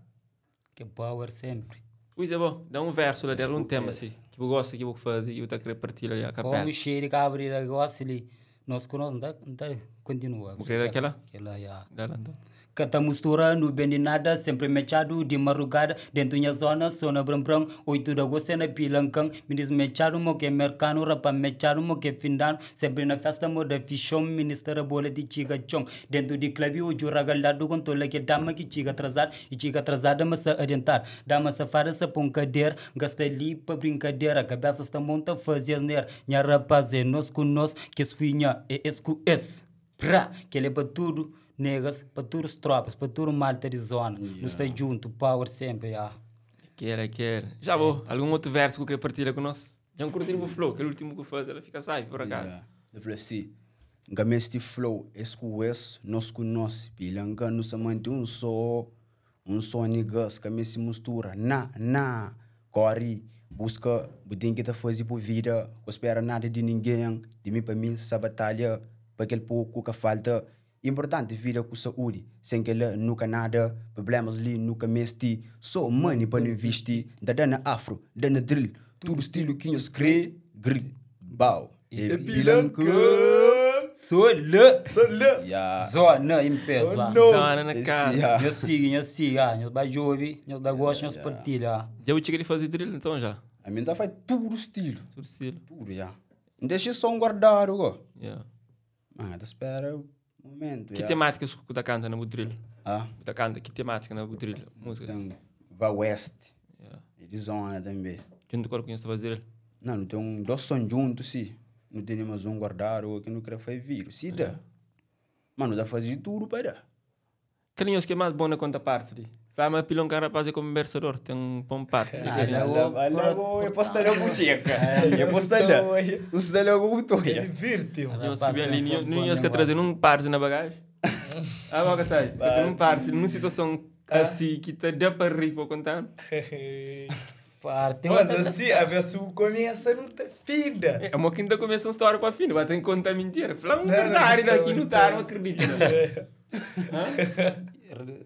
Que power sempre. Pois é bom, dá um verso lá de algum tema assim, que você gosta, que você faz e você quer partilhar ali a capela. Como cheiro que abre agora, ali, nós com nós, não tá, não tá, continua. Vou querer aquela? Aquela, já. Dá lá então. Cata mistura no bem de nada, sempre mechado de madrugada, dentro minha zona, zona bram bram, 8 de agosto na pilancão, me diz mechado, mo que mercano, rapa mechado, mo que findano, sempre na festa, mo da fichão, ministra bola de chica chong, dentro de clube, o juragalado, com tola que dama que chica atrasada, e chica atrasada, mas se adiantar, dama safada, se poncadeira, gasta ali pa brincadeira, cabeça está monta, fazia ner, nha rapaz, é nós com nós, que esfinha, é es com es, pra, que ele é pa tudo, negas, para todas as tropas, para toda malta de zona. Nós está junto, power sempre, já. Aquele, aquele. Já vou. Algum outro verso que eu queria partilhar com nós? Já não curti o flow, aquele último que eu fiz, ela fica sai, por acaso. Yeah. Eu falei assim, este flow, esse com esse, nós com nós, pilanga, não se mantém um só niggas, que se mistura, na, na, corre, busca, tem que tá fazer por vida, não espera nada de ninguém, de mim para mim, essa batalha, para aquele pouco que falta, importante vida com saúde, sem que ela nunca nada, problemas ali nunca mesti, só money para não investir, da dana afro, dana drill, tudo estilo que nós crê, grip, bau, e pilanca. Sole! Sole! Yeah. Zona em peso lá. Oh, no. Zona na Esse, casa. yeah. Nós siga, nós siga, nós vai jovem, nós dá gosto, nós partilha. Já vou chegar de fazer drill então já. A mim tá faz tudo estilo, Tudo estilo. tudo, já. Não deixa só um guardado, go. Yeah. Mano, tá espera um momento, Que yeah. temática que você canta no drill? Ah, Você canta que temática no drill? Música. tem Vai West, Yeah. e de zona também. Junto com o que você fazer drill. Não, não tem um dois sons juntos, sim. Não tem mais um guardado que não quer fazer vírus. Se dá. Mano, dá fazer tudo para dar. Calinhos que é mais bom na conta parte ali. Vai mas pilão cara rapaz é conversador, tem um bom parte. Ah, Eu posso estar com checa. Eu posso estar lá. Eu estou lá com o Toia. Divirte-me. Nós Rapaz, que ali, tem essa boa nós que linguagem. trazer um parte na bagagem. Ah, bom, sai. Tem um parte numa situação assim que te dá para rir para contar. Parte Mas assim, a ver se começa, não tá finda. É uma que ainda começa uma história para fim, vai ter que contar mentira. Fala uma Não, verdade não, daqui, não não, tá, não. não acredito.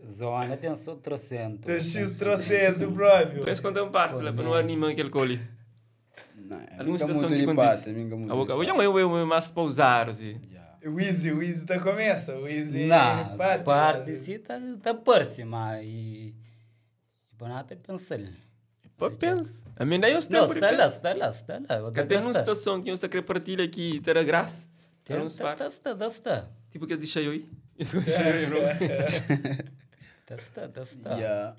Zona tem só 300. Tem X trocento, próprio. Tu és contar um parte lá, para não animar aquele coli. Não, é Alguma minha situação muito que de acontece. pata, minha muito A boca, de eu pata. eu eu mais pausar assim. Yeah. O Easy, o Easy tá começa. O Easy Não, parte, parte né? sim tá, tá parece, mas e... E para nada pensar. Pô, pensa. A mim daí eu Não, tempo de está lá, pensar. está lá, está lá. Que tem uma situação que eu está querer partilhar aqui, terá graça. Terá uns Tá, partes. está, tá, está. Tipo que eu deixei aí. Eu deixei aí, bro. Tá, está, tá, está. Yeah.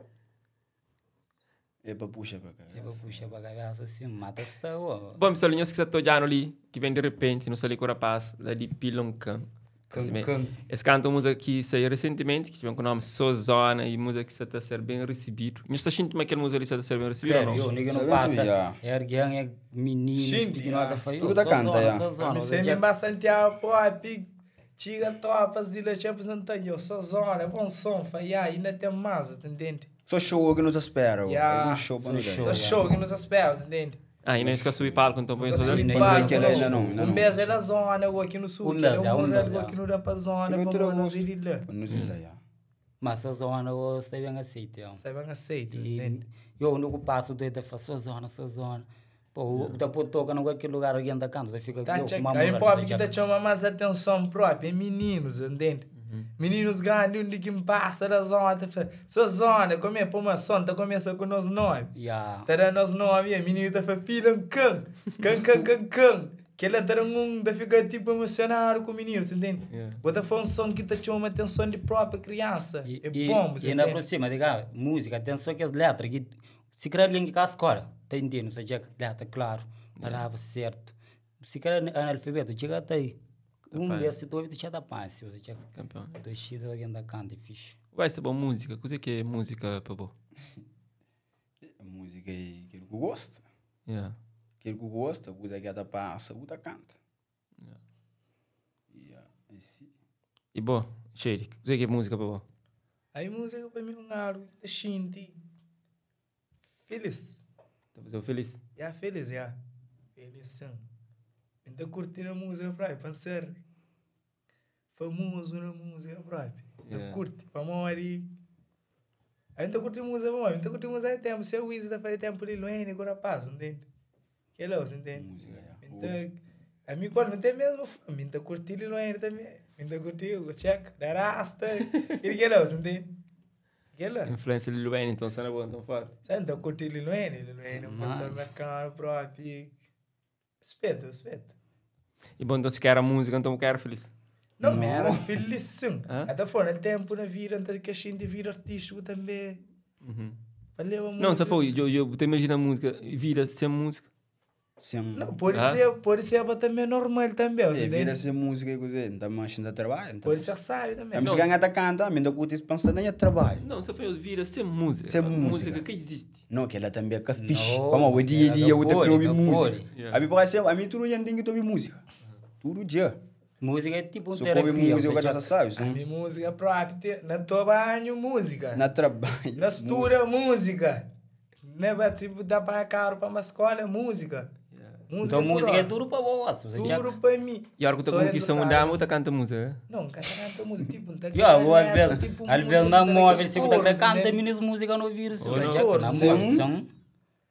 É para puxar para cá. Eu vou puxar para a cabeça assim, mata está, ó. Bom, pessoal, nós que está olhando ali, que vem de repente, não sei com o rapaz, lá de Piloncan. Assim, bem, Esse canto música que saiu recentemente, que tiver com o nome Sozona, e música que está a ser bem recebido. Não está sentindo aquela música ali está a ser bem recebida ou Credo, não? eu, ninguém não Sabe passa. assim, já. É alguém, é menino, Sim, pequeno, já. tá feio. Tudo da Só canta, zona, já. só zona. Me Ou sempre seja, em Santiago, pop, Chega tropas de lá, te apresentando, eu sou zona, bom som, falhar, ainda tem mais, entende? Só show que nos espera. Yeah. Yeah. Um show para Só nós. show. Só show que nos espera, entende? Ah, ainda esqueci subir palco, então põe Nunca só subi Ainda palco, não. Aquele ainda não, ainda Um não. mês é na zona, eu aqui no sul, Um que mês, é é, um um mural, mês, eu é. aqui no da pra zona, pra nós ir lá. Para nós ir lá, yeah. Mas só zona, eu está bem aceito. ó. Sai bem aceito, E entende? eu nunca passo doido, faço só zona, só zona. Pô, o depois toca em qualquer lugar, alguém da canto, fica Tá, eu, tchau. com uma Aí moral, pop você que já- tá chama mais atenção própria, é meninos, entende? Meninos grandes, onde que passa da zona, tá falando, sua zona, como é, pô, uma zona, tá começa com o nosso nome. Yeah. Tá dando nosso nome, é menino tá falando, filho, cão, cão, cão, cão, cão. Que ele tá dando um, tá fica tipo emocionado com o menino, você entende? Yeah. Bota foi um som que tá chama atenção de própria criança. E, é e, bom, você e ainda entende? por cima, diga, música, tem só que as letras que se quer alguém que cá escola, tá entendendo, você chega, letra, claro, palavra certo. Se quer analfabeto, chega até aí. Um Rapaz. verso, tu ouve, já dá passe, você chega. Campeão. Dois x alguém da canta e fixe. Vai ser boa música. Coisa que é música para bom. A música é aquilo que eu gosto. Yeah. Aquilo que eu gosto, coisa que ela passa, outra canta. Yeah. Esse. E bom, Shady, coisa que é música para bom. Aí música pra mim é um algo que tá sente feliz. Tá fazendo feliz. Já feliz, já. Feliz sim. Então curtir a música própria, para ser famoso na música própria. Então Yeah. curte, para morrer. Aí então curte música, para morrer. Então curte música é tempo. Se eu uso da fazer tempo ali, longe, agora passa, entende? Que é louco, entende? Música, yeah. Então, a mim quando não tem mesmo fama, então curtir longe também. Então curtir, o check, da rasta. Que é louco, entende? Que é louco. Influência de Lil Wayne, então cena boa, então forte. Então curtir Lil Wayne, Lil Wayne, um mano. cantor americano próprio. Respeito, respeito. E bom, então se quer a música, então eu quero feliz. Não, me era feliz sim. Hã? Até fora, tempo na vida, antes que a gente vira artístico também. Valeu a música. Não, só foi, eu, eu, eu imagina a música, vida sem música. Sem, Não, pode Hã? ser, pode ser mas também normal também, você é, entende? vida sem música e coisa, então mas ainda trabalho. Então. Pode ser sábio também. A música ainda canta, mas ainda curte pensar nem trabalho. Não, só foi vida sem música. Sem A música. que existe. Não, que ela também é que fixe. Não, Vamos, o dia a dia eu ela te pode, quero ouvir ela música. pode. Yeah. A mim parece, a mim tudo dia tem que ouvir música. Todo dia. Música é tipo um Se eu ouvir terapia. música, você eu já já- sabe. A sim. minha música própria, na tua banho, música. Na trabalho. Na estuda, música. Na tipo, dá para carro para uma escola, música. Música Então música é tudo. duro para boa, você já. Duro para mim. E a hora que eu Só conquista dentro um da dama, eu canta música. né? Não, canta canta música, tipo, não tá Ya, ou às letra, vezes, tipo, às música, vezes na tá móvel, naqueles se você coros, canta né? menos música no vírus, Ou você não. já na Sim. móvel, som.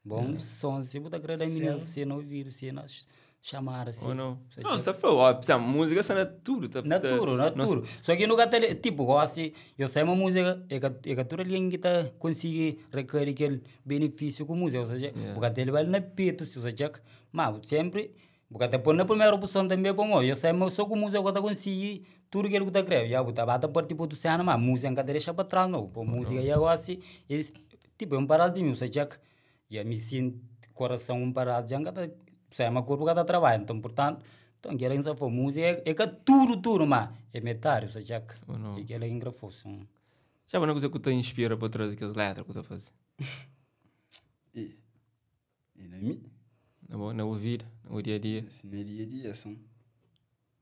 Bom som, se você quer menos se no vírus, se nós chamar assim. Ou não? Você Não, já- só foi, ó, precisa, música só é tudo. Tá, Na tudo, na Nossa, tudo. Só que nunca tele, tipo, gosto, eu sei uma música, é que tudo alguém que tá consegue requerer aquele benefício com música, ou seja, porque ele vai na peito, se você já, mas sempre, porque até põe na primeira opção também, bom, eu sei, mas só com música eu consigo tudo que ele tá querendo, já botar bata partir para o cena, mas música não deixa para trás não, pô, música e agora assim, eles, tipo, é um parado de mim, ou seja, já me sinto coração um parado, já não tá, sai uma corpo que tá trabalho, então, portanto, então, querem só for música, é, é que tudo, tudo, mas é metade, ou seja, Ou não. e que ela engrafou, sim. Já uma coisa que te inspira para trazer aquelas letras que eu estou a fazer. E, e na mim, Na boa, na boa vida, no dia a dia. assim, no dia a dia, assim.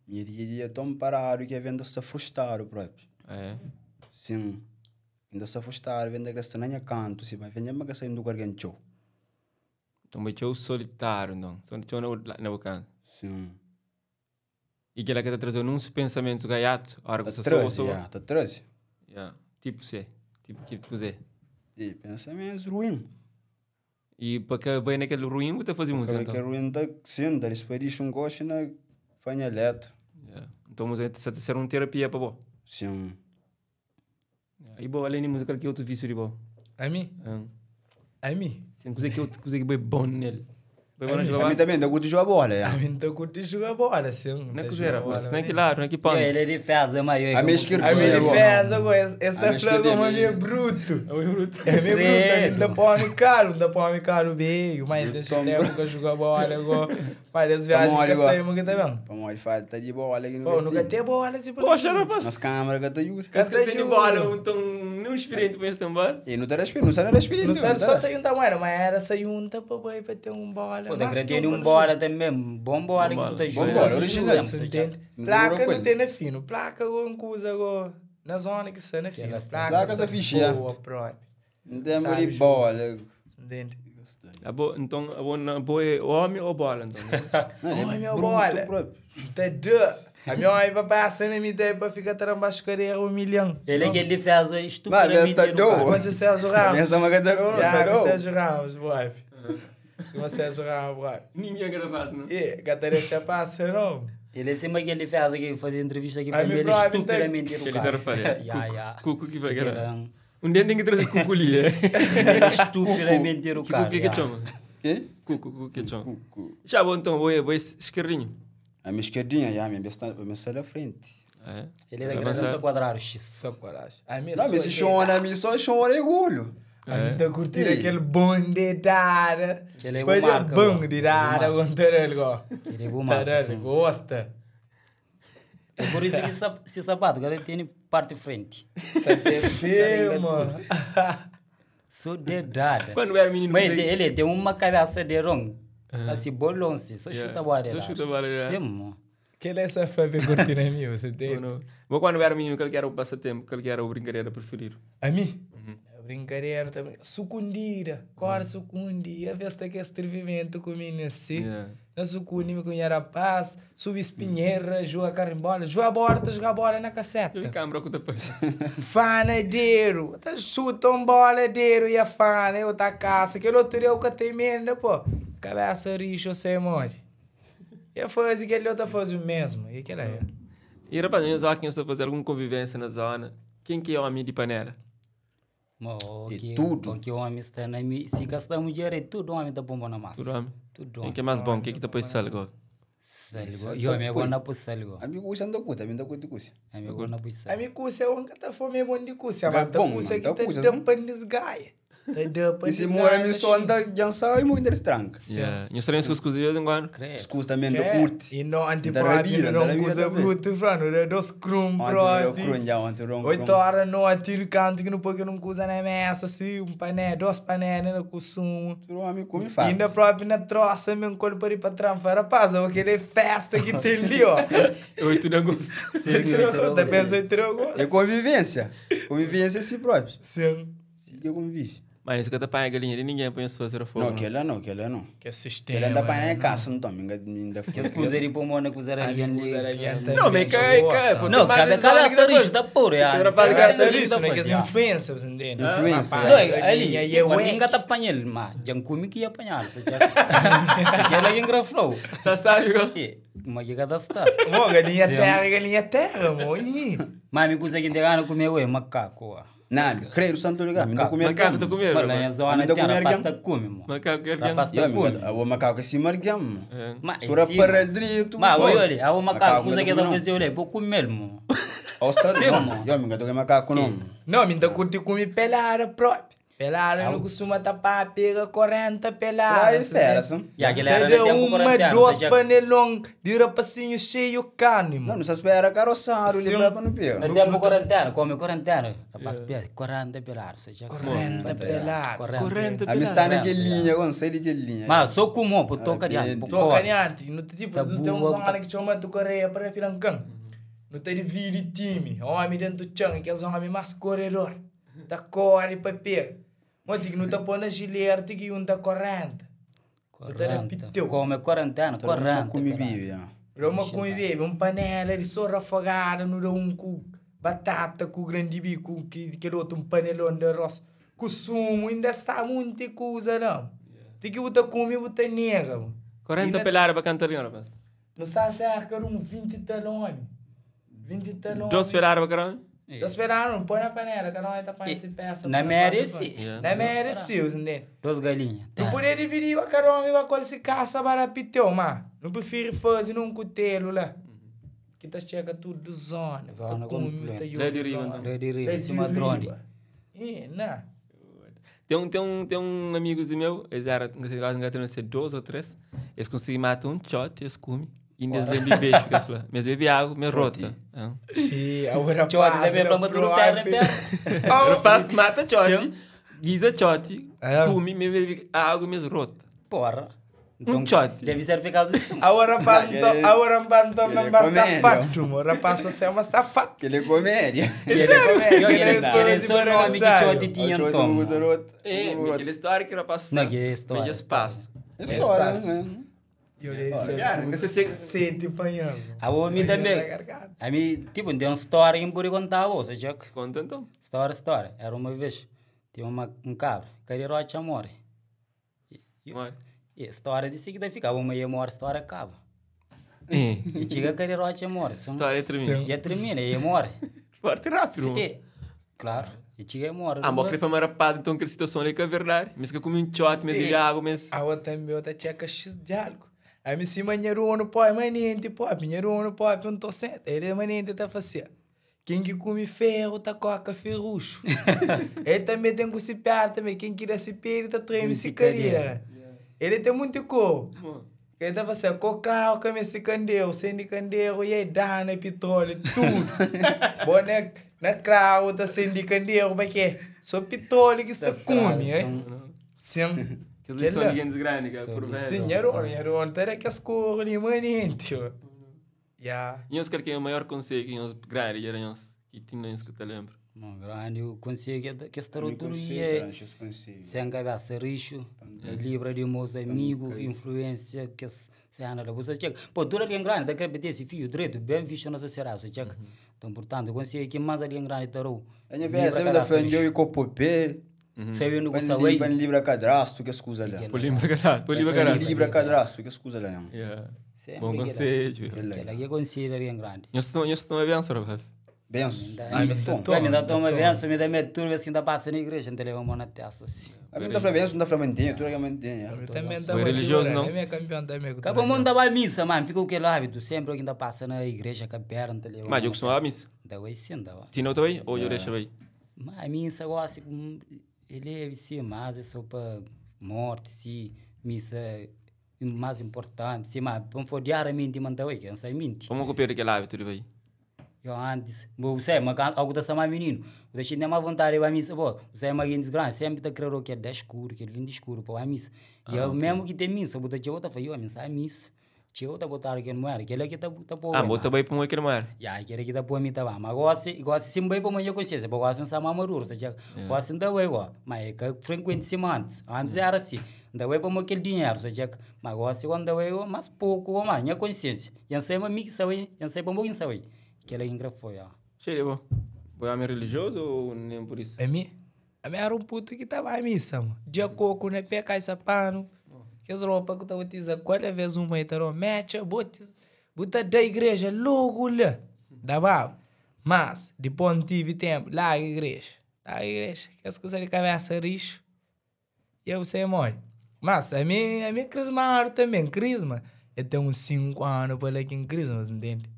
Minha dia a dia é tão parado que a venda se frustrado próprio. É. Sim. Ainda se frustrado, venda que está na minha canto, se vai vender, mas que saindo do gargancho. Então bai txeu solitário, então. Só txeu na bu kantu. Sim. E kel-la ka ta traze-u nun pensamentu gaiatu, ora ku Ta sta sô traze, sô. ya, ta traze. Ya, tipo se, tipo ki kuzê. E pensamentus ruin. E pa ka bai na kel ruin bu ta faze múzika Kel então. ruin ta, sim, ta dispadixa un goxi na fanha letra. Ya. Então múzika ta ser un terapia pa bo. Sim. E bo, além di múzika, kal ki é otu vísiu di bo? Ami? Ami? Sim, kuzê ki é otu kuzê ki bo é bon nel? Bo é bon na joga Ami bola? também, ta curti joga bola, ya. Ami ta curti joga bola, sim. Na Ta kuzê, joga rapaz? bola, Na ki né? ladu, na ki pontu? Yo, ele é defesa, mas eu A minha esquerda. Ami É bom. defesa, go. Esse A minha tá falando como esquerda é ami é bruto. É bruto. É meio bruto, a gente tá Credo. põe caro, tá põe caro bem, mas deixa Bruto. tempo que joga bola, go. Mas as viagens Tamo que ali, go. saímos que tá bem. Pa mori falta de bola que Pô, nunca nunca tem. tem bola assim Poxa, rapaz. Nas câmeras que te ajuda. Parece que tem Ajuda. bola, então não experiente para este bola. E não te respira, não sai respira. Não sabe só tem um tamanho, mas era sair um tá pra boi pra ter um bola. Pô, mas tem tem que um bola também, bom bola que tu tá Bom jogando. bola, original. Você entende? Não Placa durou não com ele. tem na fino, placa com coisa go na zona que sai na fino. ela- Placa Placa sa sa ficha. boa própria. Não tem Sabe, de bola. Entende? A bo, então, a bo, na, bo é homem ou bola, então, né? Não, ele é Homem ou bruto bola? próprio. Tá de. A minha mãe vai passar na minha ideia pra ficar trambaixo um milhão. Ele é que ele fez Mas estupidamente. tá doido. Mas o Sérgio Ramos. Pensa uma cadeira, Já, tá o doido. Sérgio Ramos, boy. Se o Sérgio Ramos, boy. Ninguém gravado, não? E, Catarina passa, não? Ele é sempre aquele fez que fazia entrevista aqui Ai, para me ele é próprio, estupidamente Ele educado. tá referindo. Ya, ya. Cuco que vai Aquele, gravar. Um dia tem que trazer cuco ali, é? Estupidamente educado. Cuco que que ya. chama? Quê? Cuco, cuco que chama. Cuco. Já bom, então, vou, vou esquerdinho. A minha esquerdinha, já, a minha besta, a minha sai da frente. É. Ele é da grande quadrado X. Só coragem. A minha Não, mas se chora, a mim só chora é golo. A mim tá curtindo Ei. aquele bom de dada. Aquele é Olha, bom marca, bom bom. de dada, Bom com tarelho, go. Ele é bom marca, Tarelho, sim. gosta. É por isso que esse sapato, que ele tem parte frente. Tá descendo, mano. Sou dedada. Quando eu era menino, Mas você- ele, ele tem uma cabeça de ron. Assim, bolonce, só Yeah. chuta bola. Só chuta bola, yeah. Sim, mano. Que ele é essa fã curtindo a mim, você tem? Não. Mas quando eu era menino, qual que era o passatempo, qual que era a brincadeira preferida? A mim? A brincadeira também. Sucundira. Cora sucundi. A vez que é estrevimento comigo assim. Yeah. Na sucundi, me conhece rapaz. Subi espinheira, joga carimbola. Joga bola, tá joga bola na casseta. Eu câmera com depois. Fanadeiro. Tá chutam boladeiro e a fana, eu tá caça. Aquele outro dia eu catei emenda, pô. Cabeça rixa, você morre. E faz aquele outro faz o mesmo. E aquele aí. E rapaz, eu só que eu estou fazer alguma convivência na zona. Quem que é homem de panela? Mas o E que, tudo. O que o homem está na mi, se gastar um dinheiro, é tudo homem tá bomba na massa. Tudo homem. Tudo Quem homem. que é mais bom? Quem que tá pois sal agora? Salgo. E homem é bom na pôr salgo. Amigo, cusa anda cuta, amigo cuta cusa. Homem é bom na pôr A salgo. minha cusa é um que tá fome bom de cusa. Vai Mas tá bom, cusa mano, que tá tá cusa, dando pra desgaia. Tá dando pra E se desgaia. mora, me só anda jançar e muito tranca. Yeah. Eu estranho com os de vez em quando. Credo. Escusa também do curte. E não Da antipróprio, rabira, da não rabira cusa também. bruto, Fran. Não dos crum, Ontem eu próprio. crun já, ontem eu 8 horas não atiro canto que não põe que não cusa na mesa, assim, um pané, dois pané, né, no consumo. Tu homem come E fácil. ainda próprio na troça, mesmo quando para ir para trampa, rapaz, aquele festa que tem ali, ó. 8 de agosto. Tá pensando em ter gosto. É convivência. Convivência é si próprio. Sim. Si que convive. Mas isso que tá paga galinha de ninguém põe se fazer fogo. Não, aquela não, aquela não. Que é sistema. Ele anda para né? em casa, não toma, ainda ainda Que as coisas de pomona, coisa A ali. minha coisa era adianta. Não, mas cai, cai. pô, Não, tem mais cabe de zona que cabeça depois. rixa da porra. Tem ya. rapaz que Cabeça Cabeça rixa, né? Que as Ya. influências, entende? Influência, Rapaz, Não, ali, galinha, e é tipo, ué. ninguém tá apanhando, mas já come que ia apanhar. Aquela que engrafou. Tá sabe, igual. Mas que cada está. Mô, galinha Sim. terra, galinha terra, mô. Ih. Mas me coisa que tem comer ué, macaco. ó. Não, creio santo lugar, me dá comer. Macaco tá comendo. Mas lá em rapaz. zona Mas tá tem comer rapaz alguém? tá come, mo. Macaco que Rapaz Eu, tá amigo, come. o macaco é marguem, mo. É. Mas Sura sim, para direito. Mas olha, olha, o macaco, coisa que não tá fazendo, olha, vou comer, mo. Austrália, Sim, não. mo. Eu, amigo, tô macaco não. Não, me dá curte comer pelada próprio. Pelada não costuma tapar, pega 40 pelada. Ah, isso era, sim. E aquele era Cada no tempo uma, quarentena, duas você já- panelão de rapacinho cheio carne, Não, mano. não se espera caroçar, ele vai para no pé. No tempo quarentena, come quarentena. Rapaz, pega 40 pelados, você já 40 peladas. 40 A mim está naquela linha, eu não sei de que linha. Mas só como, pô, toca adiante, pô, Tô corre. caneante, não tem tipo, Tá não tem um boa, zona tá- que chama tu correia para Pilancão. Não tem de vira time, homem dentro do chão, que é o homem mais corredor. Tá corre para pega. Mas que não tá pondo na gileira, tem que um tá 40. Bu ta da 40. piteu. Como é quarentena, Ta da uma 40. come pelada. bibi, ya. Dá uma com bebe, um panela de só afogada, não dá um com batata, com grande bico, que aquele outro um panelão de arroz, com sumo, ainda está muita coisa não. Tem que botar come, botar nega. mano. 40 E pelada para cantar ali, rapaz. Não está cerca de um 20 talões. 20 talões. Dois pelada para caramba. Dois pelada, não põe na panela, cada um tá põe E- se peça. na põe média, põe. sim. Yeah. Na média, sim, entende? Duas galinhas. Não Tá. poder dividir o caramba e qual se caça para piteu, mas não prefiro fazer num cutelo lá. Que tá chega tudo do zona, Zona tá come, completa. tá Lá de riba, zona. então. Lá de riba, Lá de cima drone. riba. Ih, não. Tem um amigos de meu, eles eram, não sei, quase não sei, dois ou três, eles conseguiam matar um shot, eles comem, e ainda eles bebem beijo, que eles falam. Mas bebe água, me rota. É. Sim, agora Tchau, deve pra matar pedra em pedra. O rapaz mata shot, guisa shot, É. come, me bebe água, me rota. Porra. Um shot. Deve ser ficado assim. Agora rapaz, Não, agora rapaz, não ele é mas tá comédia. fato, o rapaz você mas tá fato. Que ele é comédia. Sério, Eu- ele ele- foi ele só nome que tchau tinha então. É, mas aquela história que o rapaz Não, que é história. Mas espaço. É história, né? E eu disse, Cara, você se- sente panhando. A homem também. A mim, tipo, tem uma história em Buri contar, você já. Conta então. História, história. Era uma vez, tinha um cabra, carirote morre. E, Morre. e a história disse que daí ficava uma ia morre, a história acaba. É. E chega carirote morre. Sim. História termina. E termina, e morre. Forte e rápido. mano. Sim. Claro. E chega e morre. Ah, mas eu queria rapaz, então aquela situação ali que é verdade. Mas que eu comi um shot, me bebe água, mas... A outra também, outra tcheca X de algo. Aí me se manheiro no pó, manente, pó, pinheiro no pó, não tô sente. Ele é manente tá fazendo. Quem que come ferro tá coca ferrucho. Ele também tem que se piar também. Quem queira se pere tá treme se cadeira. Ele tem muito cor. Ele tá fazendo coca, come esse candeiro, sende candeiro, e aí dá na petróleo, tudo. Bom, né? Na crau, tá sende candeiro, mas que é? Só petróleo que se come, hein? Sim. Que eles são ninguém grande, cara, por velho. Sim, era ontem, era que as cores ali, manente. Yeah. E os que é o maior conselho que os grandes eram os que tinham isso que eu te lembro. Não, grande, o conselho que esta Me rotura consigo, é consigo. sem cabeça rixo, livra de meus amigos, influência que se anda lá. Você chega, pô, dura alguém grande, da querer esse filho direito, bem visto na sociedade, você chega. Então, portanto, o conselho que mais alguém grande tarou. A minha velha sempre da frente eu e copopê. Sabe no que sabe. Pan libra cadrasto que escusa lá. Por livre caralho, por livre Pan caralho. libra cadrasto que escusa lá. Yeah. Sempre Bom que dá. conselho. Aquela que conselho alguém grande. Nós estamos bem, rapaz. Benço. Ai, me dá toma benção, me dá medo, turma assim, da passa na igreja, não te leva a mão na testa assim. A mim tá falando benço, não tá falando mantenha, tu é que mantenha. Eu também Foi religioso, não? É minha campeã também. Acabou mundo vai à missa, mano, fica o que lá, hábito, sempre que ainda passa na igreja, capela, não te leva. Mas eu costumava à missa. Da vai sim, da vai. Tinha outra aí? Ou eu deixo aí? Mas a missa gosta, ele é sim, mas é só para morte, sim, missa é mais importante, sim, mas vamos for diariamente mandar aí, que não sai mente. Vamos copiar aquele hábito de aí. Eu antes, você, mas algo da sama menino, você tem mais vontade de ir à missa, pô, você é mais grande, sempre tá crendo que é 10 escuro, que é 20 escuro, pô, a missa. E eu mesmo que tem missa, botar tinha outra, falei, eu, a missa, a missa. Tinha outra botar aqui não era, aquele aqui tá tá pô. Ah, bota bem para um aquele mar. Ya, aquele aqui tá pô mim tá bom. Mas gosto, gosto sim bem para minha consciência, porque gosto de sama maduro, seja, gosto da bem, ó. Mas é que frequente sim antes, antes era assim. Da bem para aquele dinheiro, seja, mas gosto quando da bem, mas pouco, mas minha consciência. E não sei mas mim que sabe, não sei para mim sabe. Aquele aqui foi, ó. Cheio, vou. Vou homem religioso ou nem por isso? A mim? A mim era um puto que tava à missa, mano. Dia coco, né? Pé cai sapano. Que as roupas que eu tava utilizando. Qual é vez uma aí, tarô? Mecha, bota, bota da igreja logo lá. Dava. Mas, depois não tive tempo. Lá a igreja. Lá a igreja. Que as coisas de cabeça rixo. E eu sei, mano. Mas, a mim, a mim é crismado também. Crisma. Eu tenho uns 5 anos para lá aqui em crisma, entende?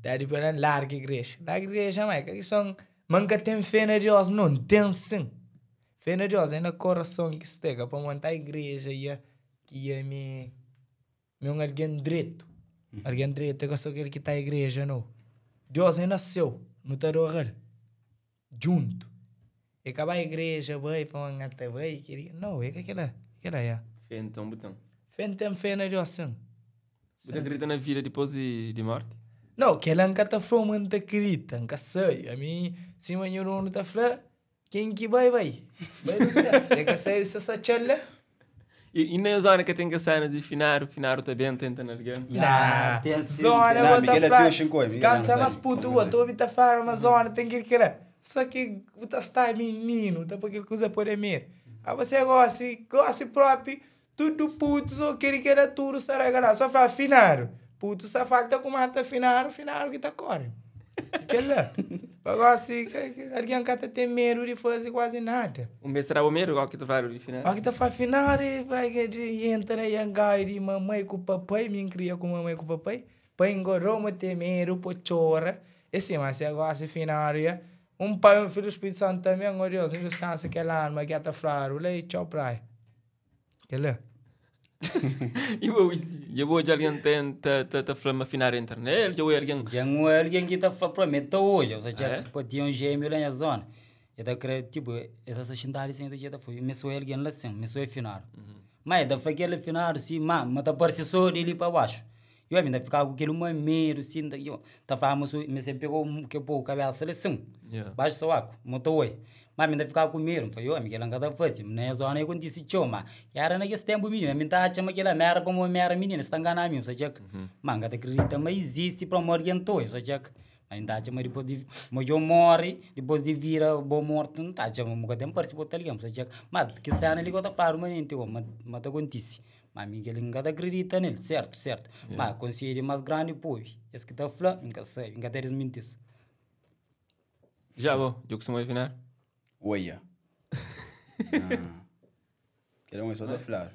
Daí depois eu larga a igreja. Larga a igreja, mas que são... Manca tem fé na Deus, não tem sim. Fé na Deus é no coração que esteja para montar a igreja e que é me me um alguém direito. Alguém direito é só aquele que está à igreja, não. Deus é nasceu, não está adorando. Junto. E acabar a igreja, vai, para uma gata, vai, queria. Não, é que aquela, aquela é. Fé então, botão. Fé tem fé na Deus, sim. Você acredita na vida depois de morte? Não, que ela nunca tá falando, não acredita, nunca sei. A mim, se amanhã não tá falando, quem que vai, vai. Vai no braço. É que sai, você só tchala. E na zona que tem que cenas de finado, finado tá bem, tenta na alguém. Ya, tem sim. Zona, Não, vou Miguel tá é falar. teu chincoi, Miguel Quando não você é mais sabe. puto, Não eu tô ouvindo falar uma zona, tem que ir querer. Só que você está menino, tá porque coisa por mim. Aí você gosta, gosta próprio, tudo puto, só querer que era tudo, será que lá? Só fala finaro. Puto, só falta com mata finaro, finaro que tá corre. Que lá. Agora se alguém que tem medo de fazer quase nada. Um mês será o medo, igual que tu fala de finado. Aqui tá afinal, vai que de entra e angai de mamãe com papai, me cria com mamãe com papai. Pai engorou, me tem medo, pô chora. Esse mas agora se final, ya. Um pai, um filho do Espírito Santo também, oh Deus, não descansa aquela alma que tá flaro, lei, tchau praia. Que lá? E vou, eu vou de alguém tem tá tá tá falando afinar a internet, eu vou alguém. Já não é alguém que tá falando para mim até hoje, ou seja, Ah, é? tipo, tinha um gêmeo lá na zona. Eu tá crê, tipo, eu tá sentado assim, eu tá foi, me sou alguém lá assim, me sou final. Mas da foi aquele final assim, mas mas tá parece só dele para baixo. Eu ainda ficava com aquele mameiro assim, da- eu tá falando, me sempre pegou um que pô cabeça ali assim. Yeah. Baixo só aco, motor oi. Mas ainda ficava com medo, falei, eu, Miguel, não tá fazendo, na zona eu disse, tchau, mas era naquele tempo menino, me tá achando aquela merda para uma merda menina, está enganando mim, só que, mas não acredita, mas existe para morrer em toi, só que, mas ainda acha, mas depois de, mas eu morre, depois de vira bom morto, não tá achando, mas tem parece botar alguém, só que, mas que cena ali que eu tá falando, mas nem tem, mas mas acontece. Mas Miguel não acredita nele, certo, certo. Mas conselho mais grande, pô, esse que tá falando, nunca sei, nunca tem desmentir. Já vou, eu costumo afinar. Oia. Ah. Quero um só da flor.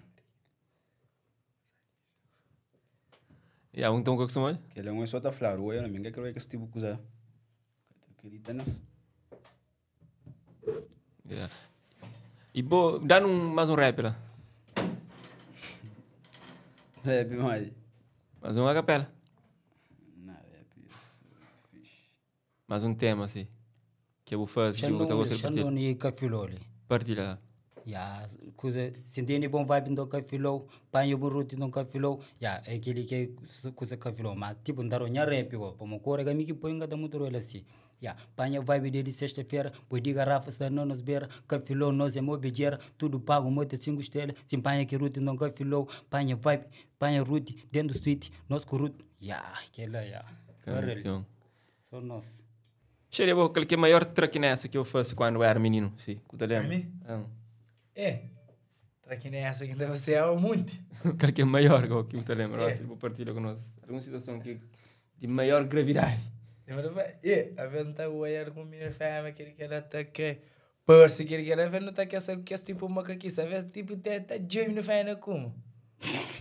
Yeah, então que eu costumo Quero um só da flor. Oia, não me quero que esse tipo coisa. Acredita nas. Yeah. E bo, dá um mais um rap lá. Rap, mais. Mais uma capela. Não, rap. isso, fixe. Mais um tema assim. Que eu vou fazer, que eu vou Xandão, gostar de partilhar. Xandão e Cafiloli. Partilha. Ya, coisa, sentindo bom vibe do cafilou, panho bom root do cafilou, ya, é aquele que é coisa cafilou, mas tipo, não dá rap, ó, como cor, é que põe cada muito rola assim. Ya, panha vibe dele sexta-feira, pois de garrafa está não nos beira, cafilou, nós é mobigeira, tudo pago, moita cinco estrelas, sem panha que root não cafilou, panha vibe, panha root, dentro do street, nós com root, ya, aquela, ya. Barrel, Campeão. só nós. Cheira, bo, aquele que é maior traquinessa que eu faço quando eu era menino, sim, que eu te lembro. Mim? Ah. É. Traquinessa que ainda você é um muito. Aquele que é maior que eu te lembro, É. assim, vou partilhar conosco. Alguma situação que de maior gravidade. É, a ver não tá o olhar com minha fama, aquele que ela tá que Percy, aquele que ela vê não tá que essa que esse tipo macaquice, a ver tipo tá tá Jamie no fena como.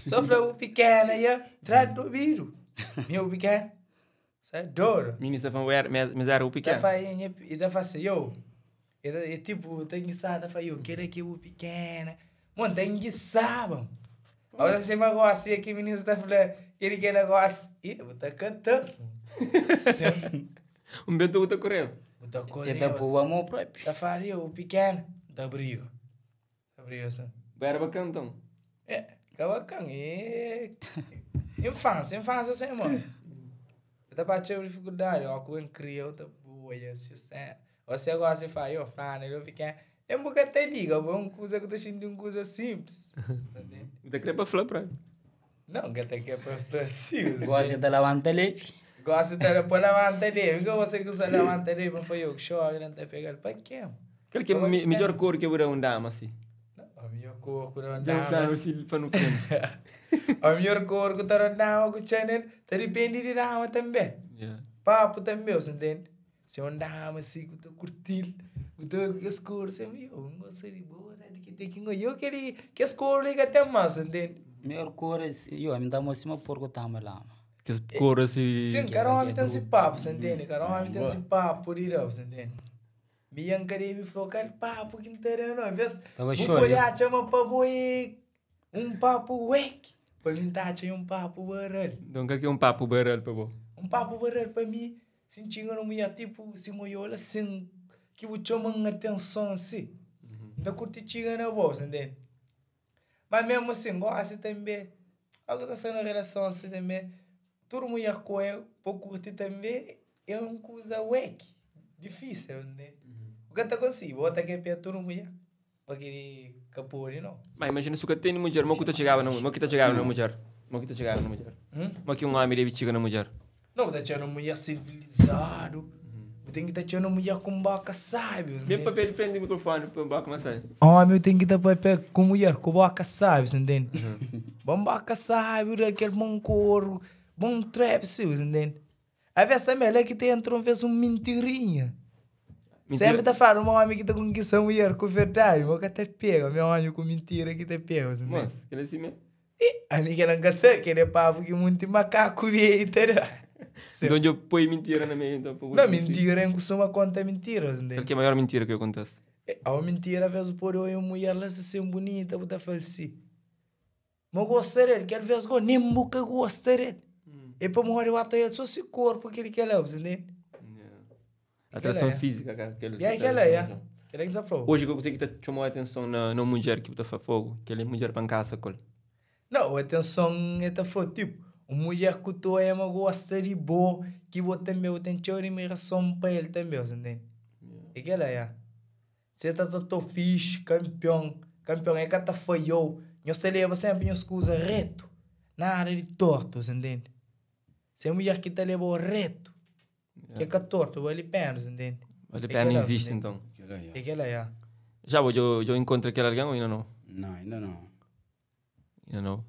Só falou o pequeno aí, traz do vírus. Meu pequeno. Sai dor. Menino, você falou, era, mas mas era o Tá pequeno. fazendo e tá fazendo eu. E tipo, tem que saber, tá fazendo eu, quero que o pequeno. Mano, tem que saber. Agora você me gosta aqui, menino, tá falando, ele que negócio. Ih, vou tá cantando. Sim. Um bento tá correndo. Vou tá E correndo. da boa amor próprio. Tá falando, o pequeno, da briga. Da briga, assim. Era bacana, então. É, bacana. E... Infância, infância sem amor. Eu tá batendo dificuldade, ó, com cria outra boa, assim, Você gosta de falar, eu falo, eu fico, eu nunca te liga, é uma coisa que eu tô sentindo uma coisa simples. Entendeu? Tá querendo pra falar pra ele. Não, que até que é pra Francisco. Gosta de levantar ali. Gosta de pôr levanta ali. Nunca você que usa levanta ali, mas foi eu que choro, não tá pegando. Pra quê? Aquele que é Como é me, que melhor é? cor que eu vou um dama, assim. Não, a melhor cor que eu Já andava. assim, para no frente. A melhor cor que eu andava com o channel, tá depende de dama também. Yeah. Papo também, você entende? Se eu andava assim, eu tô curtindo, eu tô com as cores, eu não gosto de boa, né? Que tem que eu queria que as cores ligam até mais, você entende? Melhor cor é, eu me dá uma cima porco tama lá. Que as cor assim. Sim, cara, homem tem esse papo, você entende? Cara, homem tem esse papo por ir, você entende? Minha queria me falou, cara, papo que não tem não, vês? Tava Vou chorando. olhar, chama pra boi, um papo wake. Pra mim tá, tinha um papo baralho. Então, quer que é um papo baralho para bom. Um papo baralho pra mim, sentindo não ia tipo, se moiola assim, que o chama uma atenção assim. Então curti tinha na bolsa, entende? Mas mesmo assim, gosto também. Algo tá sendo relação assim também. Tudo mulher com eu, por curtir também, é uma coisa wake. Difícil, entende? O que tá consigo, bota que é perto tudo mulher. Pa ki ka pode no. Ma imajina su ka tene mudjer, mo ku ta txigaba na mo ki ta txigaba na mudjer? Mo ki ta txigaba na mudjer? Mo ki un omi debe txiga na mudjer? No, bu ta txega na mudjer sivilizadu. Bu ten ki ta txega na mudjer ku un boka sábi. Ben papia di frenti di mikrofoni pa boka más sábi. Omi bu ten ki ta papia ku mudjer ku boka sábi, sa ntende? Bon boka sábi, da kel bon koru, bon trap, si, bu sa ntende? Aves tanbe, la ki ta entra un ves un mintirinha. Senpri ta fladu ma omi ki ta konkista mudjer ku verdadi, ma ka ta pega, ma é omi ku mintira ki ta pega. Mos, kel é si me? Ih, ami kel-la N ka sabe, kel-la é papu ki munti makaku bê ta da. Nton dja poi mintira na meiu nton pa bu Não, mintira, N kustuma konta mintiras, ntende? Kal ki é maior mintira ki bu konta-s? Au mintira, aves bu pode oia un mudjer la si sen bunita, bu ta fla-l si. Ma gosta del, ki alvês go nen bu ka gosta del. É pamodi bu ata el so si korpu kel kel-la, bu ntende? Atrason fízika ka kel. Ya kel-la, ya. Kel-la ki N sta fla-u. Oji kuzê ki ta txoma-u atenson na un mudjer ki bu ta fla, Fogu, kel-li é mudjer pa N kasa ku el? Nau, atenson e ta fla-u, tipu, un mudjer ku ta oja ma gosta di bo, ki bo tanbe bu ten txeu adimirason pa el tanbe, bu ntende? É kel-la, ya. Se ta ta fixi, kanpion, kanpion e ka ta faiou, nhos ta leba senpri nhos kuza retu, nada di tortu, sa ntende? Se mudjer ki ta lebau retu, ki e ka tortu, bali pena, sa ntende? Bali pena invisti nton. É kela, ya. Já bo djo inkontra kel algen ou inda nau? Nau, inda nau. Inda nau?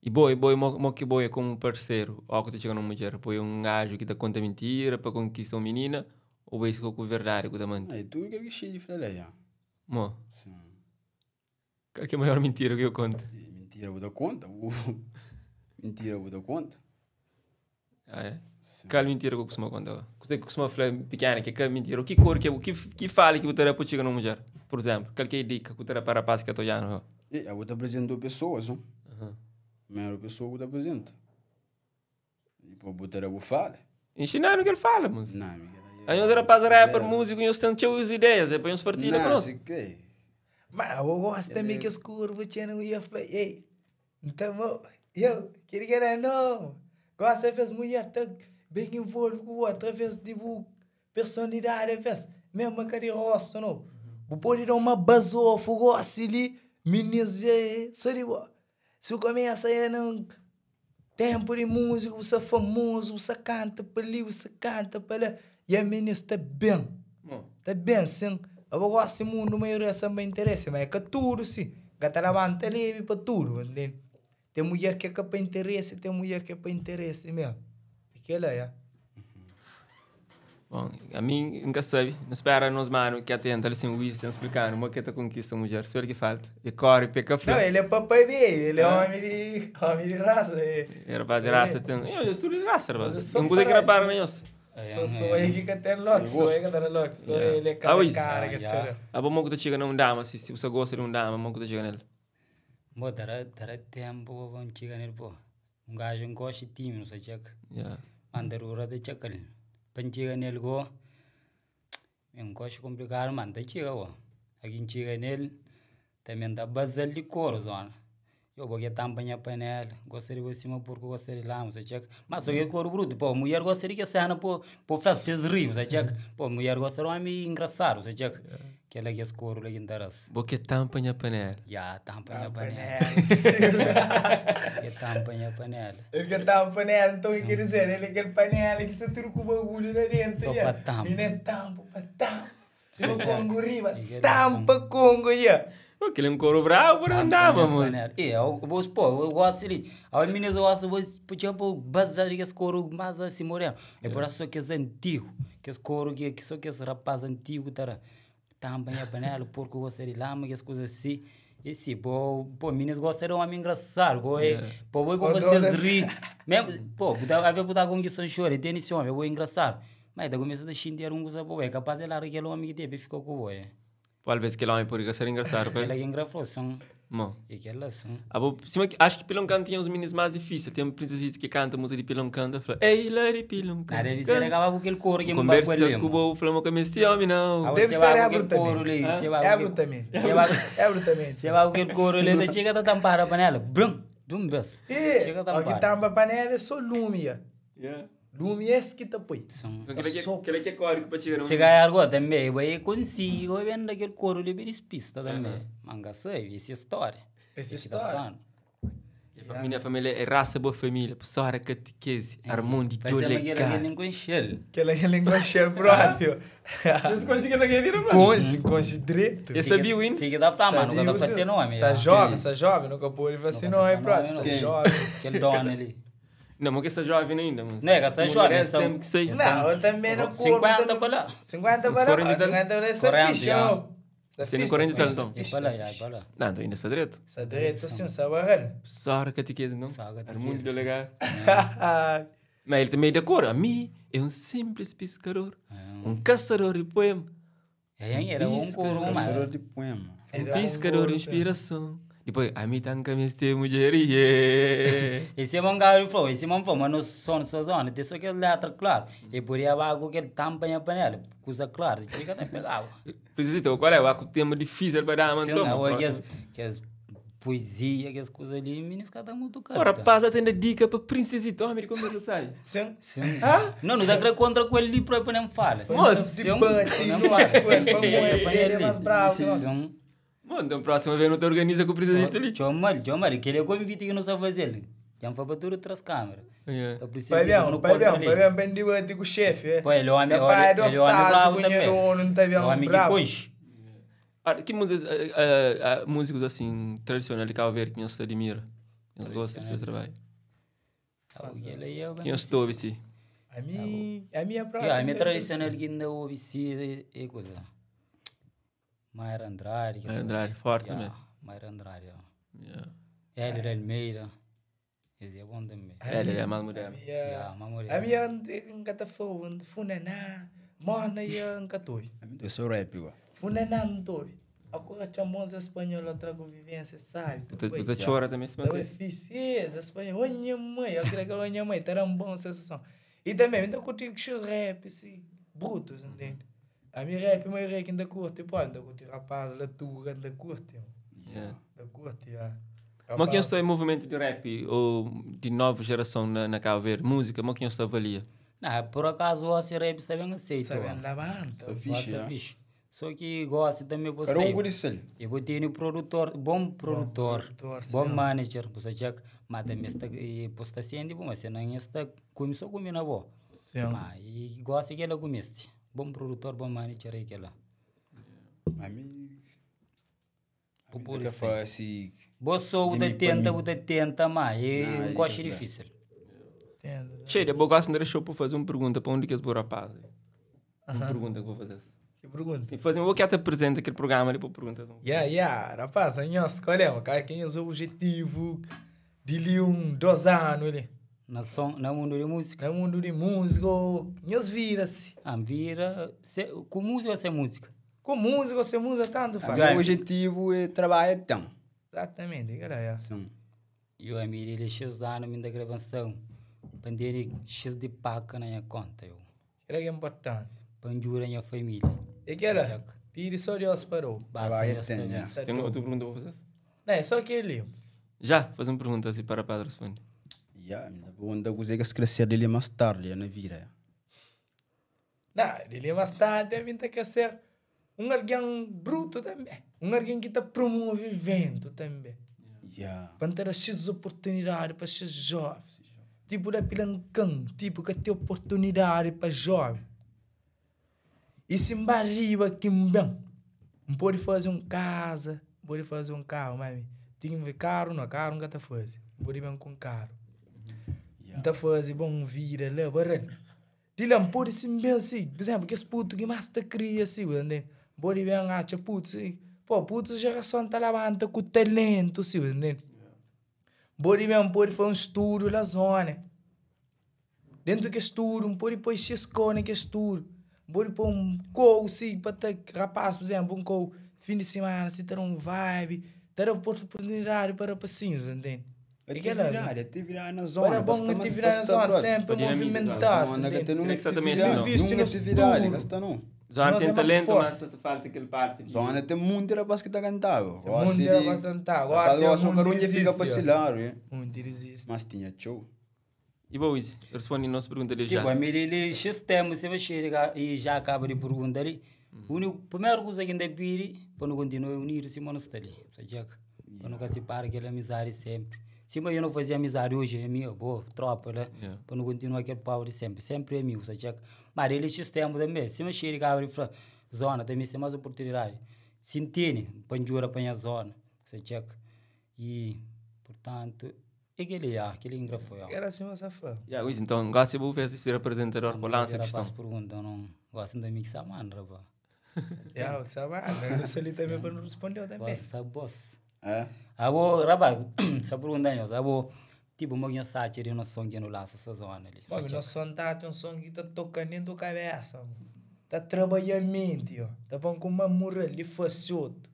I bo, i bo, mo ki bo é komu parseru ó ku ta txiga na un mudjer? Bo é un gaju ki ta konta mintira pa konkista un minina ô bo é sô ku verdadi ku ta mante? É tudu kel ki xinti fla la, ya. Mo? Sin. Kal ki é maior mintira ki bu konta? Mintira bu ta konta, bu mintira bu ta konta. Ah, é? Kal mintira ki bu kustuma konta? Kuzê ki bu kustuma fla pikena ki é ka mintira? Ki kor ki bu, ki fala ki bu ta da pa txiga na un mudjer? Pur izénplu, kal ki é dika ki bu ta da pa rapaz ki ka ta odja-nu? E, bu ta apresenta pesoas, no? Primeru pesoa bu ta apresenta. Dipôs bu ta da bu fala. Inxina-nu kel fala, mos. Não, mi kel Anhos rapaz rapper, músico, nhos ten txeu ideias, é pa nhos partilha ku Não, nos. si kre. Ma eu gosto também que as curvas tinha não ia falar, ei, então, eu, queria que era não. Gosta fez mulher tá bem envolve com outra vez de bu personalidade vez, mesmo que de rosto não. Bu pode dar uma basofa, gosta ali, meninas, só de boa. Se começa aí não Tempo di música, bu sta famoso, bu sta canta pa li, bu sta canta pa la, e a minis ta ben, ta ben sim. Abo gosi mundu maioria sta ba interese, ma é ka tudu sim, ka ta labanta lebe pa tudu, ntende? Ten mudjer ki é ka pa interese, ten mudjer ki é pa interese mesmu, é kela ya. Bon, ami N ka sabe. Nu spera nos manu ki atenta li sin Wiz ten splika-nu mo ke ta konkista mudjer. So el ki falta. E kore pe ka fla. Não, ele é papai bê, ele é homem de, homem de raça. É, É rapaz de raça ten. Nhos tudu di raça, rapaz. Mas eu sou Un kuza ki falar rapara na assim. nhos. Só sou ele que tem lote, sou ele que tá lote, sou ele é Ah, cara Wiz. cara que Yeah. tem. Abo mo ku ta txiga na un dama si, si bu sa gosta di un dama, mo ku ta txiga nel. Bo, dara, dara tempu pa N txiga nel, pô. Un gaju N gosta tímidu, sa txeka. Yeah. Manda dura ta txeka-l. Pa N txiga nel go, N gosta konplikadu, ma N ta txiga go. Aki N txiga nel, tanbe N ta baza-l di koru zona. Yo, bo ke tanpa nha panela, gosta di bo sima purku gosta di lama, sa txeka. Ma so ke koru brutu, po, mudjer gosta di kes sena po, po fla-s pa es ri, sa txeka. Po, mudjer gosta di omi ingrasadu, sa txeka. Kel-la kes koru la ki N ta da-s. Bo ke tampa nha panela. Ya, tampa nha panela. Ke tampa nha panela. Ele que tampa panela, então quer dizer, ele é aquele panela que está tudo com bagulho lá dentro. Só yeah. pa tampa. E nem tampa, pa tampa. Se for Congo riba, E tampa Congo, yeah. Pô, aquele é um couro bravo para um dama, moço. É, eu vou pô, eu gosto ali. A meninas eu gosto, vou tipo, bazar que esse couro mais assim moreno. É por isso que é antigo, que esse couro que que só que esse rapaz antigo tá tampa nha panela, porco gosta de lama, que as coisas assim. E sim, pô, pô, meninas gostam de um homem engraçado, pô, é, pô, vou Quando vocês olha- rir. Mesmo, pô, a ver botar com que são chore, tem esse homem, vou engraçado. Mas da começa a xingar um coisa, pô, é capaz de lá aquele homem que teve ficou com o boi. Pô, às vezes aquele homem pode ser engraçado, pô. Aquela que engraçou, são, Bom. aquela são. Ah, bom, cima que- acho que Pilão Canta tinha os meninos mais difíceis. Tem um princesito que canta música de Pilão Canta, fala, Ei, Lari Pilão Canta. Ah, deve ser acabar com aquele couro que me Conversa com o bom, fala, que este homem não. Ah, Deve você ser vai com ebro aquele couro também. ali, você vai com Ebro aquele- também. Você vai, Ebro também. você vai com aquele couro ali, chega a tampar a panela, brum, de um vez. E, Chega a o que tampar. tampa panela é só lume, yeah. Yeah. Lumi es ki ta poi. Então, kel que é código para chegar Se ganhar agora também, vai conseguir, vai vender aquele couro ali bem despista também. Manga sei, essa é história. Essa é que tá história. falando. Minha família é raça boa família. Pessoa catequese, Armando Vai ser aquele Dolegado. nem conhece. Aquela linguagem própria. Vocês conseguem aquele rapaz? Conge, conge direito. Eu sabia o hino. Se que dá pra mano, nunca tá fazendo nome. Essa jovem, essa jovem, nunca pôde fazer Nunca nome tá próprio. nome, Essa não. jovem. Aquele dono ali. Não, mas que essa jovem ainda, mano. Não é que essa jovem, Merece então- tempo que sei. Não, eu também não curto. 50 para lá. 50 Uns para lá. 40 e tal. 50 para lá, essa 40, ficha. já. ó. Essa Tem ficha, 40 e tal, ficha, então. É para lá, é para lá. Não, então ainda está direito. Essa direito assim, essa barra. Pessoa catequese, não? Pessoa catequese, Armando sim. Dolegado. Mas ele também é da cor. A mim é um simples pescador. Um caçador de poema. É, era um couro, Caçador mano. de poema. Um pescador de inspiração. Depois, a mim tanca me este mulher. yeah. Esse é um cara falou, esse é um falou, mas não só na sua zona, tem só aquela letra claro. E por aí abaixo que ele tampa na panela, coisa clara, fica até pegava. Presidente, qual é o tema difícil para dar, mano? Sim, Toma. não, é que próximo. as, que as poesia, que as coisas ali, meninas cada muito caro. O rapaz atende a dica para princesita. Homem, de como você sai? Sim. Sim. Não, não dá para contra com ele ali próprio nem fala. Sim, Moço, sim, debate, não nossa, fala. coisa, pra moer, Sim, ele é mais bravo que nós. Sim. Mano, então próxima vez não te organiza com o princesita ali. Chama ele, chama ele, que ele é convite que não sabe fazer. ele. Quem foi para tudo traz câmera. Yeah. Então, precisa Vai de bem, no vai bem, contra ali. vai bem, bem debate com o chefe. é. Pô, ele é homem, Rapaz, ele dois é homem tazos, bravo com também. dono, não tá bem É homem que bravo. conche. Ah, que músicas, músicos assim, tradicionais de Cabo Verde que nós te admira? Que nós gosta do seu trabalho? Ah, Aquele aí é o Que nós te ouve, sim. A mim, a minha própria. Yeah, a minha tradicional que ainda ouve se é coisa. Mayra Andrade. que Mayra essas- Andrade, forte yeah, também. Mayra Andrade, yeah. Yeah. Hélio Almeida. Esse é bom também. Ela é mais moderna. Yeah, Mamoré. A minha nunca tá falando, funaná, mona e nunca tô. Eu sou rap, igual. Funaná não tô. Agora chamamos espanhol, trago vivência, sabe? Tu te chora também, se Então é você. fixe, esse espanhol, minha mãe, eu queria que a minha mãe, era uma boa sensação. E também, ainda curti que rap, assim, brutos, entende? A minha rap, meu rap ainda curte, pô, ainda curte rapaz, latura, ainda curte, Yeah. ainda curte, yeah. Mas quem está em movimento de rap ou de nova geração na Cabo Verde? Música, mas quem está avalia? Não, por acaso o rap está bem aceito. Sabe, ó. anda banda. Sou fixe, Gosta é. fixe. Só que gosta também você. Era um guricel. Eu botei no produtor, bom produtor, produtor, bom sim. manager, você já mas também está e posta sendo bom, mas você não está começou a comer na boa. Sim. Mas e gosta que ela comeste. Bom produtor, bom manager aí que ela. A mim. Por Nunca isso. foi assim. Boa sou, De você mim pra tenta, mim. você tenta, mas é Não, um aí gosto que está. difícil. Entendo. Cheio, eu gosto de show para fazer uma pergunta para onde que és bom rapaz. Uma pergunta que vou fazer. Que pergunta? Sim, fazer um que te apresenta aquele programa ali para perguntas. Yeah, yeah, rapaz, a nós escolhemos, cara, quem é o objetivo de ali um, dois anos ali. Na som, na mundo de música. No mundo de música, nós vira-se. Ah, vira, se, com música ou sem música? Com música, sem música, tanto faz. O objetivo é trabalhar então. Exatamente, cara, yeah. Sim. Eu a mim ele X anos me da gravação. Pandere X de paca na minha conta eu. Era que é importante. Panjura minha família. E que era? Jack. Pire só Deus parou. Basta Trabalho esta tem, vez. yeah. Tem outra pergunta para fazer? Não, é só aquele. Já, fazer uma pergunta assim para o responder. Yeah, me dá bom da coisa que se crescer dele mais tarde na vida. Não, ele mais tarde, a mim tem que ser um alguém bruto também. Um alguém que tá promove evento também. Yeah. Para ter as X oportunidade para X jovens. Tipo da Pilancão, tipo que tem oportunidade para jovem. E se embarriba aqui bem, não pode fazer um casa, não pode fazer um carro, mas tem que ver carro, não, carro nunca tá fazer. Não pode bem com carro. Não tá fazer bom vira lá, baralho. De lá, não pode se bem assim. Por exemplo, que esse puto que mais te cria assim, entende? Pode bem acha puto assim. Pô, puto geração tá levanta com talento, assim, entende? Pode mesmo, pode fazer um estudo na zona. Dentro que estudo, não pode pôr xiscone que estudo. Pode pôr um cou, assim, para ter rapaz, por exemplo, um cou, fim de semana, assim, ter um vibe, ter oportunidade para rapacinhos, entende? E que ela- Atividade, atividade na zona. Para bom basta mais- atividade na basta, zona, brother. sempre Dinamismo, movimentar. Zona que tem Queria que você também atividade. ensinou. Investe Numa no atividade, futuro. gasta não. Zona Nós tem é mais talento, forte. mas falta aquele parte. de- Zona tem muito rapaz que tá cantando. Muito rapaz que tá. Gosta, Gosta, muito o carunha fica existe, para ó. cilar, é. Muito existe. Mas tinha show. E bo, Izzy, responde nos pergunta de Tipo, já. a mim ele X tempo se mexer e já acaba de perguntar ali. Único, primeira coisa que ainda pedi, para não continuar unido, se não está ali. Sabe? Para nunca se para aquela amizade sempre. Se eu não fazia amizade hoje, é minha, boa, tropa, né? Yeah. Para não continuar aquele pau de sempre. Sempre é amigo, sabe? Mas ele X tempo também. Se mexer, abre e fala, zona, também tem mais oportunidade. Se entende, para jurar para a zona, sabe? E, portanto, é aquele, aquele engrafou. Era assim, mas fã. Yeah, Izzy, então, gosto de ver se apresentador por lança Rapaz, questão. pergunta, não gosto de mixar, mano, rapaz. Yeah, o que sabe, ah, não sei ali também para não responder também. Gosto da boss. É? Abo, rapaz, só pergunta aí, abo, tipo, mo que sabe de noção que não lança sua zona ali. Mano, nosso som tá tem um som que tá tocando dentro da cabeça, mano. Tá trabalhando a mente, ó. Tá bom com uma moral de faceoto.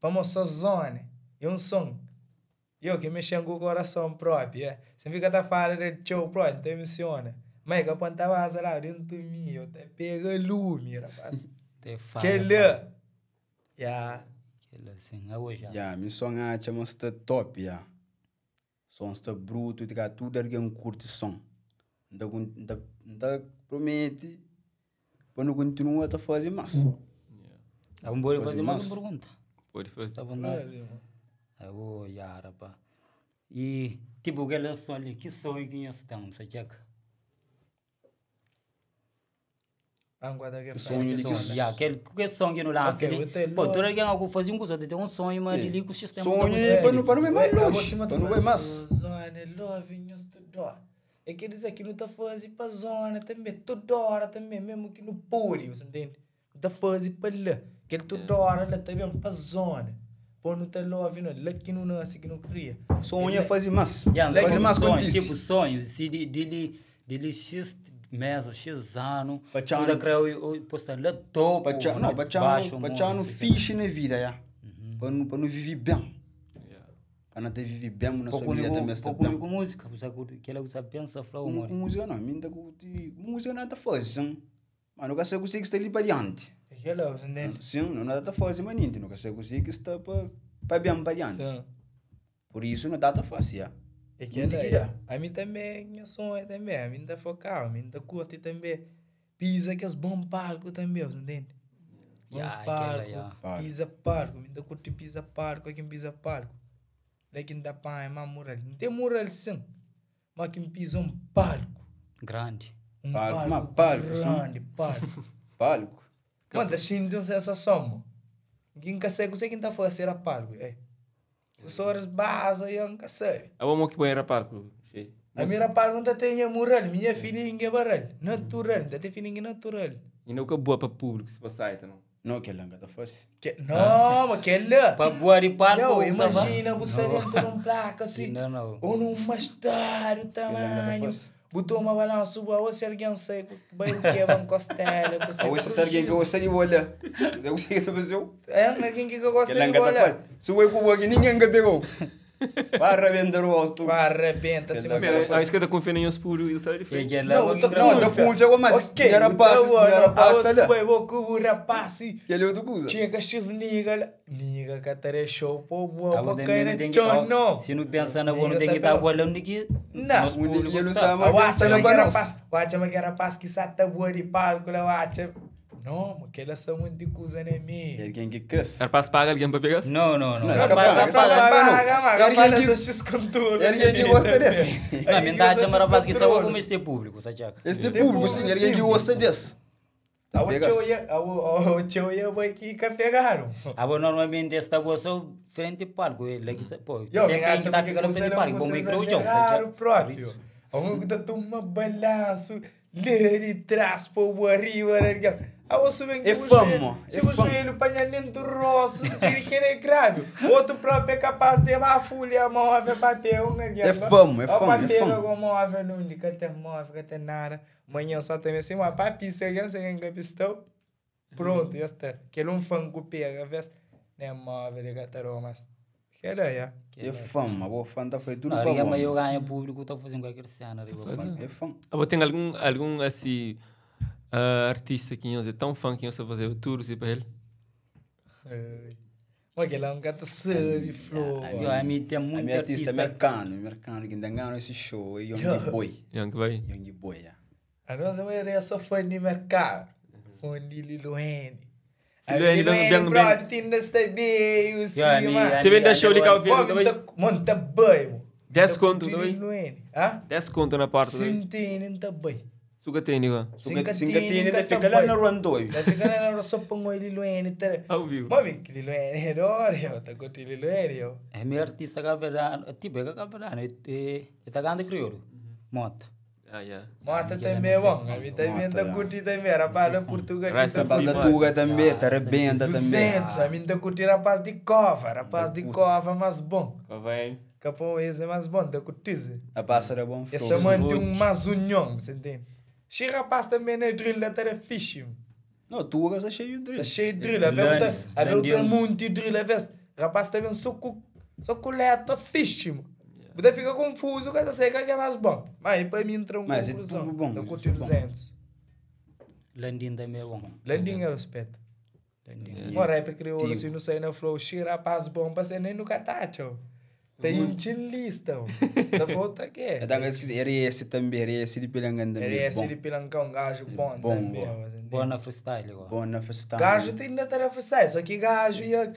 Pra mostrar zona. É um som. Eu que mexendo com o coração próprio, é. Você fica tá falando de teu próprio, então emociona. Mas que a ponta vaza lá dentro de mim, eu te pega lume, rapaz. Te fala. Que lê. Yeah. Que assim, a hoje. Ya, mi som acha mas está top, ya. Som está bruto, tá tudo alguém curte som. Então, então promete para não continuar a fazer mais. Abo vou fazer Fazer mais mais. uma pergunta. Pode fazer. Está vontade. Abo, ya, rapaz. E, tipo, aquele som ali, que sonho que nós temos, sabe? Anguada que Sonho de que Ya, aquele que som que não lança Ok, ali. vou ter Pô, logo. toda alguém algo fazer um coisa, tem um sonho, mas ali com o sistema. Sonho é para não ir mais longe, para não ir mais. Zona, love, nós toda hora. É que dizer que não tá fazendo pra zona também, toda hora também, mesmo que não pode, você entende? Não tá fazendo pra lá, que ele toda hora lá também pra zona. Pô, não tá love, não, lá que não nasce, que não cria. Sonho é fazer mais. Yeah, Fazer tipo mais sonho, contice. tipo sonho, se de de de X mês ou X ano, Pa se tchau- da creu o posta lá topo, Para tchau, não, para tchau, para tchau não fixe na vida, ya. Para não viver bem. Para não ter viver bem na sua vida também está bem. com música, você que ela você pensa flow, Com mano. música não, mim tá com música não tá fazendo. Mas não sei consegue estar ali para diante. É que lá, você entende? Sim, não tá fazendo, mas não sei consegue estar para para bem para diante. Sim. Por isso não dá tá fácil, ya. É que Não ela, te é. A mim também, minha sonho também, a mim tá focado, a mim tá curte também. Pisa que é bom palco também, você entende? Bom Yeah, aquela, palco, yeah. Palco. pisa palco, me dá curte pisa palco, aqui pisa palco. Lá quem dá pão é mais mural. Não tem mural sim, mas quem pisa um palco. Grande. Um Palco, palco, mas palco, sim. grande, palco. Palco. Mano, tá sentindo sensação, mano. Quem que sabe, sei quem tá fazendo era palco, é. Se só as bases, eu nunca sei. A bom que põe era palco. Cheio. A minha palco não tem mural, minha filha é barral. Natural, não tem filhinha natural. E não que boa para público se você sai, não. Não, que langa tá fácil. Que, não, mas que é lá. Para boa de palco, Yo, você vai- imagina você dentro de um placa assim. Não, não. Ou num estádio tamanho. fácil. Botou uma balança, ou se alguém sei, vai o que, vai costela. Ou se alguém que gosta de olhar. Eu sei que tá fazendo. É, alguém que gosta Que de langa tá olhar. fácil. Se o eco aqui ninguém que pegou. Vai arrebentar o rosto. Vai, arrebenta assim, mas... Meu, acho que eu confio em os públicos e sai de E frente. aquela Não, eu tô Não, eu confio mas Ok, era passe, então, era passe, ah, olha. eu vou com o rapaz. Que ele é outro coisa. Tinha que x niga lá. Niga, que até show, pô, boa, Abo pô, também cai não na tem que chão, não. Se não pensa na boa, não Niga tem que está estar pela- olhando aqui. Não. Nosso O público Niga não está. sabe, Ah, mas o acha pensa na que era balança. rapaz, o acha que era rapaz que sata boa de palco lá, o acha. Não, mas que elas são muito coisa na É minha. alguém que cresce. Rapaz paga alguém para pegar? Não, não, não. Não, Rapaz, escapa, tá escapa. falando. Paga, não. Paga, É mano, alguém que- essas conturas. É alguém que gosta desse. Não, me dá chama rapaz que só como este público, sabe? Este público, sim, é alguém que gosta desse. O Pegas. tio ia, o tio ia, vai que pegaram. Abo normalmente esta boa só frente palco, ele aqui tá, pô, Yo, sempre minha tem que tá ficando frente palco, bom micro chão, exageraram sabe? próprio. A que tá toma balanço, lê de trás, pô, arriba, né? A você vem que É o fama, joelho- é Se o fama. joelho apanha dentro do rosto, que que é grave. Outro próprio é capaz de uma folha móvel, papel, né? É fama, é fama, é fama. com móvel, não que até móvel, que até nada. Manhã só também assim, uma papi, se alguém se alguém pistão. Pronto, já está. Que ele um fanco pega, vê né, móvel, que até mas. Que era, já. É fama, boa fã tá feito tudo Não, para alguém bom. mas eu ganho público, tá fazendo qualquer cena, arriba. É fã. Ah, tem algum assim artista que nós é tão fã que nós fazer o tour assim para ele? Ai. Mas kel lá um ka ta sabe flow. Yo, ami tem A muito minha artista artista. americano, americano que ainda engano esse show, é Young Boy. Young Boy. Young Boy, yeah. A nossa maioria é só fã de mercado. Fã de Lil Wayne. A Lil Wayne, Lil bem- Wayne, bem- próprio, tem nesta bem, o Yo, ami, cima. Você vem da show de Cabo Verde também? Monta, monta bem, mo. 10 conto Lil também? Wayne. Hã? 10 conto na porta também. Sim, tem, não tá bem. Suga tem, igual. Cinquentinha ainda fica lá na rua Antônio. Tá fica lá na rua só põe o Lil Wayne. tá- Ao vivo. Mami, que Lil Wayne é da hora, eu. Tá curtindo Lil Wayne, eu. É meu artista cabo-verdiano, tipo, é cabo-verdiano, é, é, é tá grande crioulo. Mota. Ah, yeah. Mota também é bom. A mim também tá Mota, curtindo também. Rapaz, da Portugal. que Resta tá Rapaz da curtindo. Tuga também, tá arrebenta também. 200, a mim tá curtindo rapaz de cova. Rapaz de cova, mas bom. Qual vai? Capão esse é mais bom, tá curtindo. A pássaro é bom Esse flow. mano tem um mais união, você entende? Xi rapaz também na drill da terra fixe. Não, Tuga está cheio de drill. Tá cheio de drill, a ver Landes, a ver o Landiano. muito de drill, a ver rapaz também só com só com letra fixe, mano. Você fica confuso, cada sei que é mais bom. Mas para mim entra uma Mas é conclusão. tudo bom, Eu é curti tudo bom. 200. Landim também é bom. Landinho era respeito. Landim. Um rap crioulo, se não sai na flow, xi rapaz bom, para ser nem no catacho. Tem um lista, mano. Da volta aqui. Eu tava esqueci, RS também, RS de Pilangan também. RS bom. de Pilancão, gajo bom Bom, também. bom. você entende? Bom na freestyle, igual. Bom na festa. Gajo tem na tarefa sai, só que gajo e a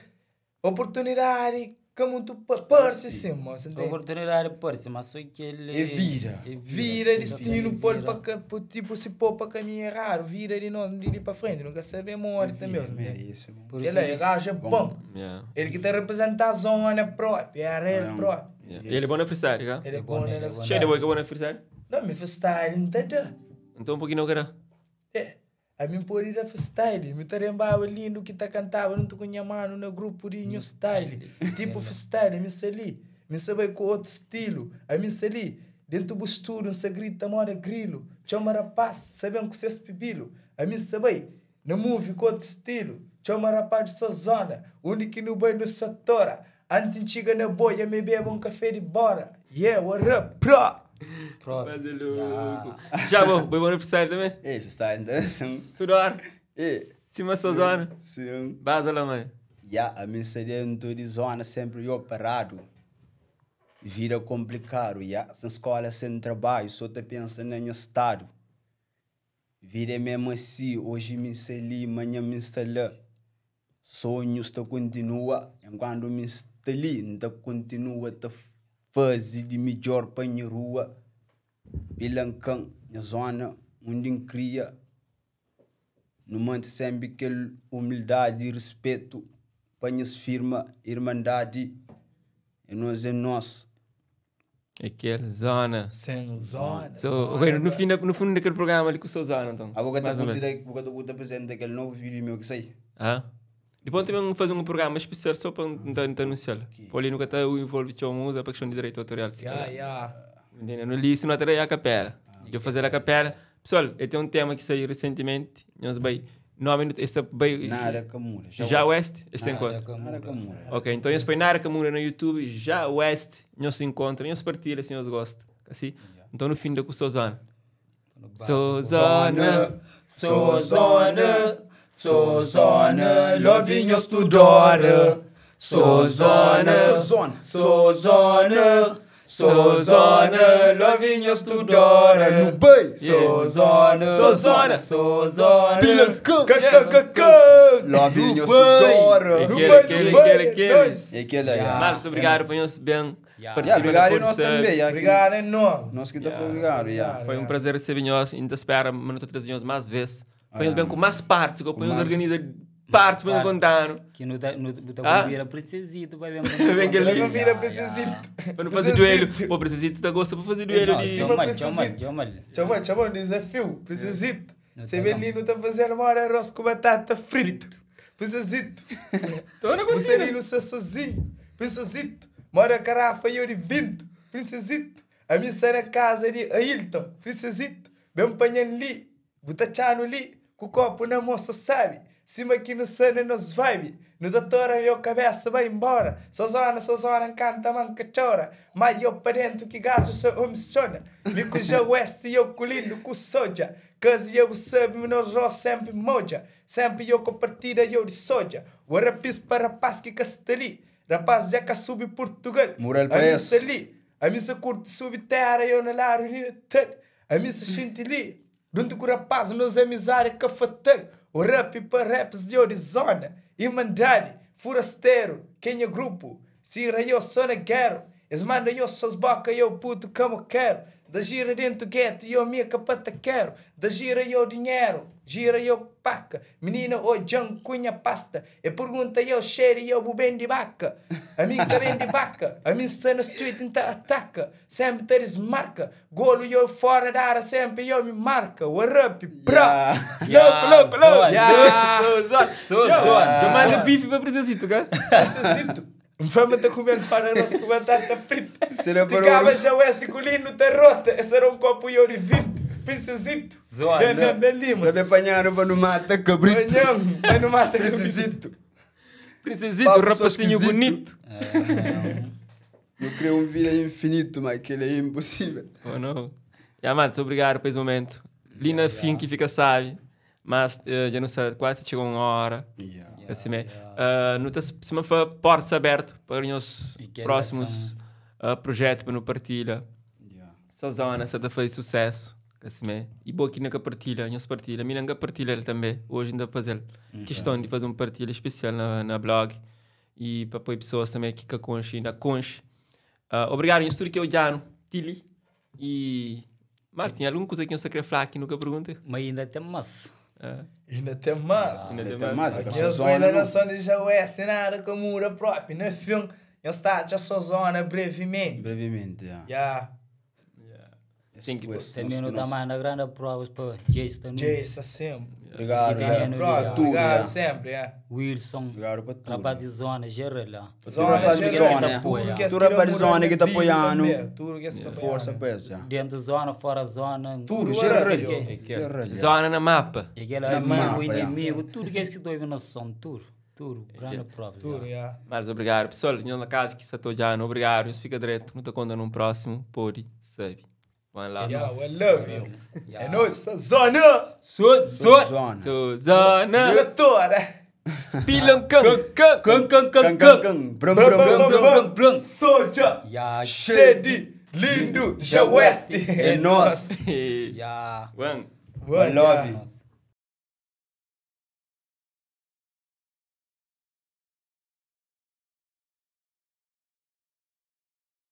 oportunidade que muito parece sim, moço, entende? Oportunidade parece, mas só que ele... É vira. É Vira sim, destino, sim, pôr vira. para tipo se pôr para caminho errado, vira de nós de ir para frente, nunca sabemos onde também, entende? RS, bom. Por isso Ele é gajo é bom. Yeah. Ele que te representa a zona própria, era ele próprio. Yeah. Ele é bom na freestyle, tá? Ele é bom, ele é Cheio de boi que é bom na freestyle? Não, me freestyle, entendeu? Então um pouquinho não quero. É. A mim por ir a freestyle, me tarembava lindo que tá cantava, não tô com minha mano no grupo de new style. Tipo freestyle, me sali, me sabe com outro estilo. A mim sali, dentro do estúdio, não se grita, mora grilo. Chama rapaz, sabem com seus pibilo. A mim sabe, no movie com outro estilo. Chama rapaz de sua zona, único que no banho no satora. Antes chega na boia, me bebe um café de bora. Yeah, what up, bro? Props. Mas é louco. Já bom, boi bom na freestyle também? É, freestyle, então, sim. Tudo ar. É, Cima sua zona. sim. Baza lá, mãe. Ya, a minha seria de zona sempre eu parado. Vida complicado, ya. Sem escola, sem trabalho, só te pensa no meu estado. Vida é mesmo assim, hoje me instalei, amanhã me instala. Sonhos te continua, enquanto me instalei, então continua te fazer de melhor para minha rua. Pilancão, minha zona, onde eu cria. Não mante sempre aquela humildade e respeito para minhas firma, irmandade. E nós é nós. Aquele zona. Sem zona. So, ok, no, fim, no fundo daquele programa ali com o seu zona, então. Agora Mais ou menos. que eu apresento aquele novo vídeo meu que sai. Ah. Depois também fazer um programa especial só para não anunciar. Por ali nunca está o envolve de usa para questão de direito autoral. se Yeah, calhar. yeah. Entendeu? No li isso não terá a capela. Eu fazer a capela. Pessoal, eu tenho um tema que saiu recentemente. Nós vai nome esse vai Nada Camura. já West, esse encontro. Nada Camura. Ok, então eles põem Nara Camura no YouTube, já West, nós se encontra, nós partilha se nós gosta. Assim? Então no fim da com Sozana. Sozana, Sozana, Sozana, lovinhos tudora. Sozana, Sozana, Sozana, Sozana, lovinhos tudora. No bem, Sozana, Sozana, Sozona. Pilancão, Lovinhos tudora. Aquele, aquele, aquele, aquele. Aquele aí. Marcos, obrigado por nós bem. Yeah. participar Yeah, obrigado da e nós Porto também. yeah, que- Obrigado, é nós. Nós que estamos obrigado, yeah. Foi um prazer receber nós. Ainda espero, mas não estou trazendo mais vezes. Põe bem com mais partes, que eu ponho mais- organiza partes para parte. contar. Que não tá, não tá Ah? vira princesito, vai ver. Vem que ele- Logo vira princesito. Para não fazer duelo. Pô, precisito tá gosta para fazer duelo Não, de. chama, chama, chama. Chama, chama um desafio, princesito. Não Você tá vê bom. ali, não tá fazendo uma hora arroz com batata frito. Princesito. Tô na Você ali cozinha. não está sozinho. Princesito. Mora carafa e ouro vinto. Princesito. A mim sai na casa de Ailton. Princesito. Bem panha ali. Botachano ali. Ku kopu na mon sa sabi Sima ki nu sa na nos vibe Nu ta tora yo kabesa bai embora So zona, so zona N kanta ma N ka txora Ma yo pa dentu ki gazu sa omisiona Mi ku Jah West yo ku Lindo ku Soja Kazi ya bu sabi ma nos rostu senpri modja Senpri yo ku partida yo di soja Wa rapis pa rapaz ki ka sta li Rapaz dja ka subi Portugal Mural pa Ami es. sta li Ami sa kurti subi tera yo na laru di Natal Ami sa xinti li Dunti ku rapaz nos amizadi ka fatal O rap pa raps di odi zona Irmandadi, furasteru, ke nha grupu Sira yo so na geru Es manda yo sos boka yo putu ka mokeru Da gira dentu getu yo mi é ka patakeru Da gira yo dinheru, gira yo paka Minina odjan ku nha pasta E pergunta yo xeri yo bu ben di baka Ami N ka ben di baka Ami N sta na street N ta ataka Senpri ta dismarka Golo yo fora da área Senpri yo mi marka Warapi pra Yeah. Louco louco louco Zoa, Yeah. So zona. So zona. Dja manda bife pa Princesito, ka? Princesito N fla ma ta kumel fora arroz ku batata frita Será Ti para kaba o- já o S ku lindo ta rota Esse era um copo yo di 20 Princesito Zoa, Ben né? ben ben limas Pra me apanhar para não mata cabrito. Manhã, vai no mata cabrito Princesito. Princesito, Papo só rapacinho esquisito. bonito. Eu criei um vida infinito, mas aquele é impossível. Oh, não. Ya, Matos, obrigado por esse momento. Ali na fim que fica sabe, mas já não sei, quase chegou uma hora. Yeah. Assim, né? Ah, não tá, se não for portas abertas para os E que próximos projetos para não partilha. Yeah. Só zona, você tá fazendo sucesso. Assim, né? E boa que nunca partilha, nós partilha. Mim nunca partilha ele também. Hoje ainda fazer questão de fazer um partilha especial na blog e para apoiar pessoas também que conche ainda conche. Obrigado, em tudo que eu já Tili e Martin, alguma coisa que você quer falar aqui nunca pergunta? Mas ainda tem mais. Ah, Ainda tem mais ainda Ainda tem tem mais. mais, Minhas Só zona, coisas não. na zona já é assinada com mura própria. No fim, eu está já sua zona brevemente. Brevemente, yeah. Yeah. Tem que- Esse, Também não nosso- está mais na grande prova para Jason Nunes, Jason sempre. Obrigado, Que tem yeah. no Próprio, Obrigado. Tudo, obrigado yeah. sempre. Yeah. Wilson, Obrigado para tudo. rapaz de zona, geral lá. Zona, rapaz de geral, zona, tudo yeah. que é Tu rapaz de zona que tá vídeo apoiando. também, Tudo que é tá Força apoiando. para isso, yeah. Dentro da zona, fora zona. Tudo, Tudo, geral. era, Geral, yeah. Zona na mapa. E aquele Na amigo, mapa, yeah. inimigo, tudo que é que dói na noção, tudo. Tudo, grande prova. Tudo, yeah. Mas obrigado, pessoal. Tinha na casa que está já, obrigado. Isso fica direto. Não te conta num próximo. Pode, sabe. Vamos lá. Yeah, I love you. Yeah. É nóis, zona! Sou, sou. Zona. Suzana, Setora! Pilancão, cão, Cão, cão, cão, Cão, cão, cão. cão. Brum, brum, brum. Brum, brum, brum. Soja! Yeah, Shady! Lindo! Já West! É nós. yeah. One. I love you.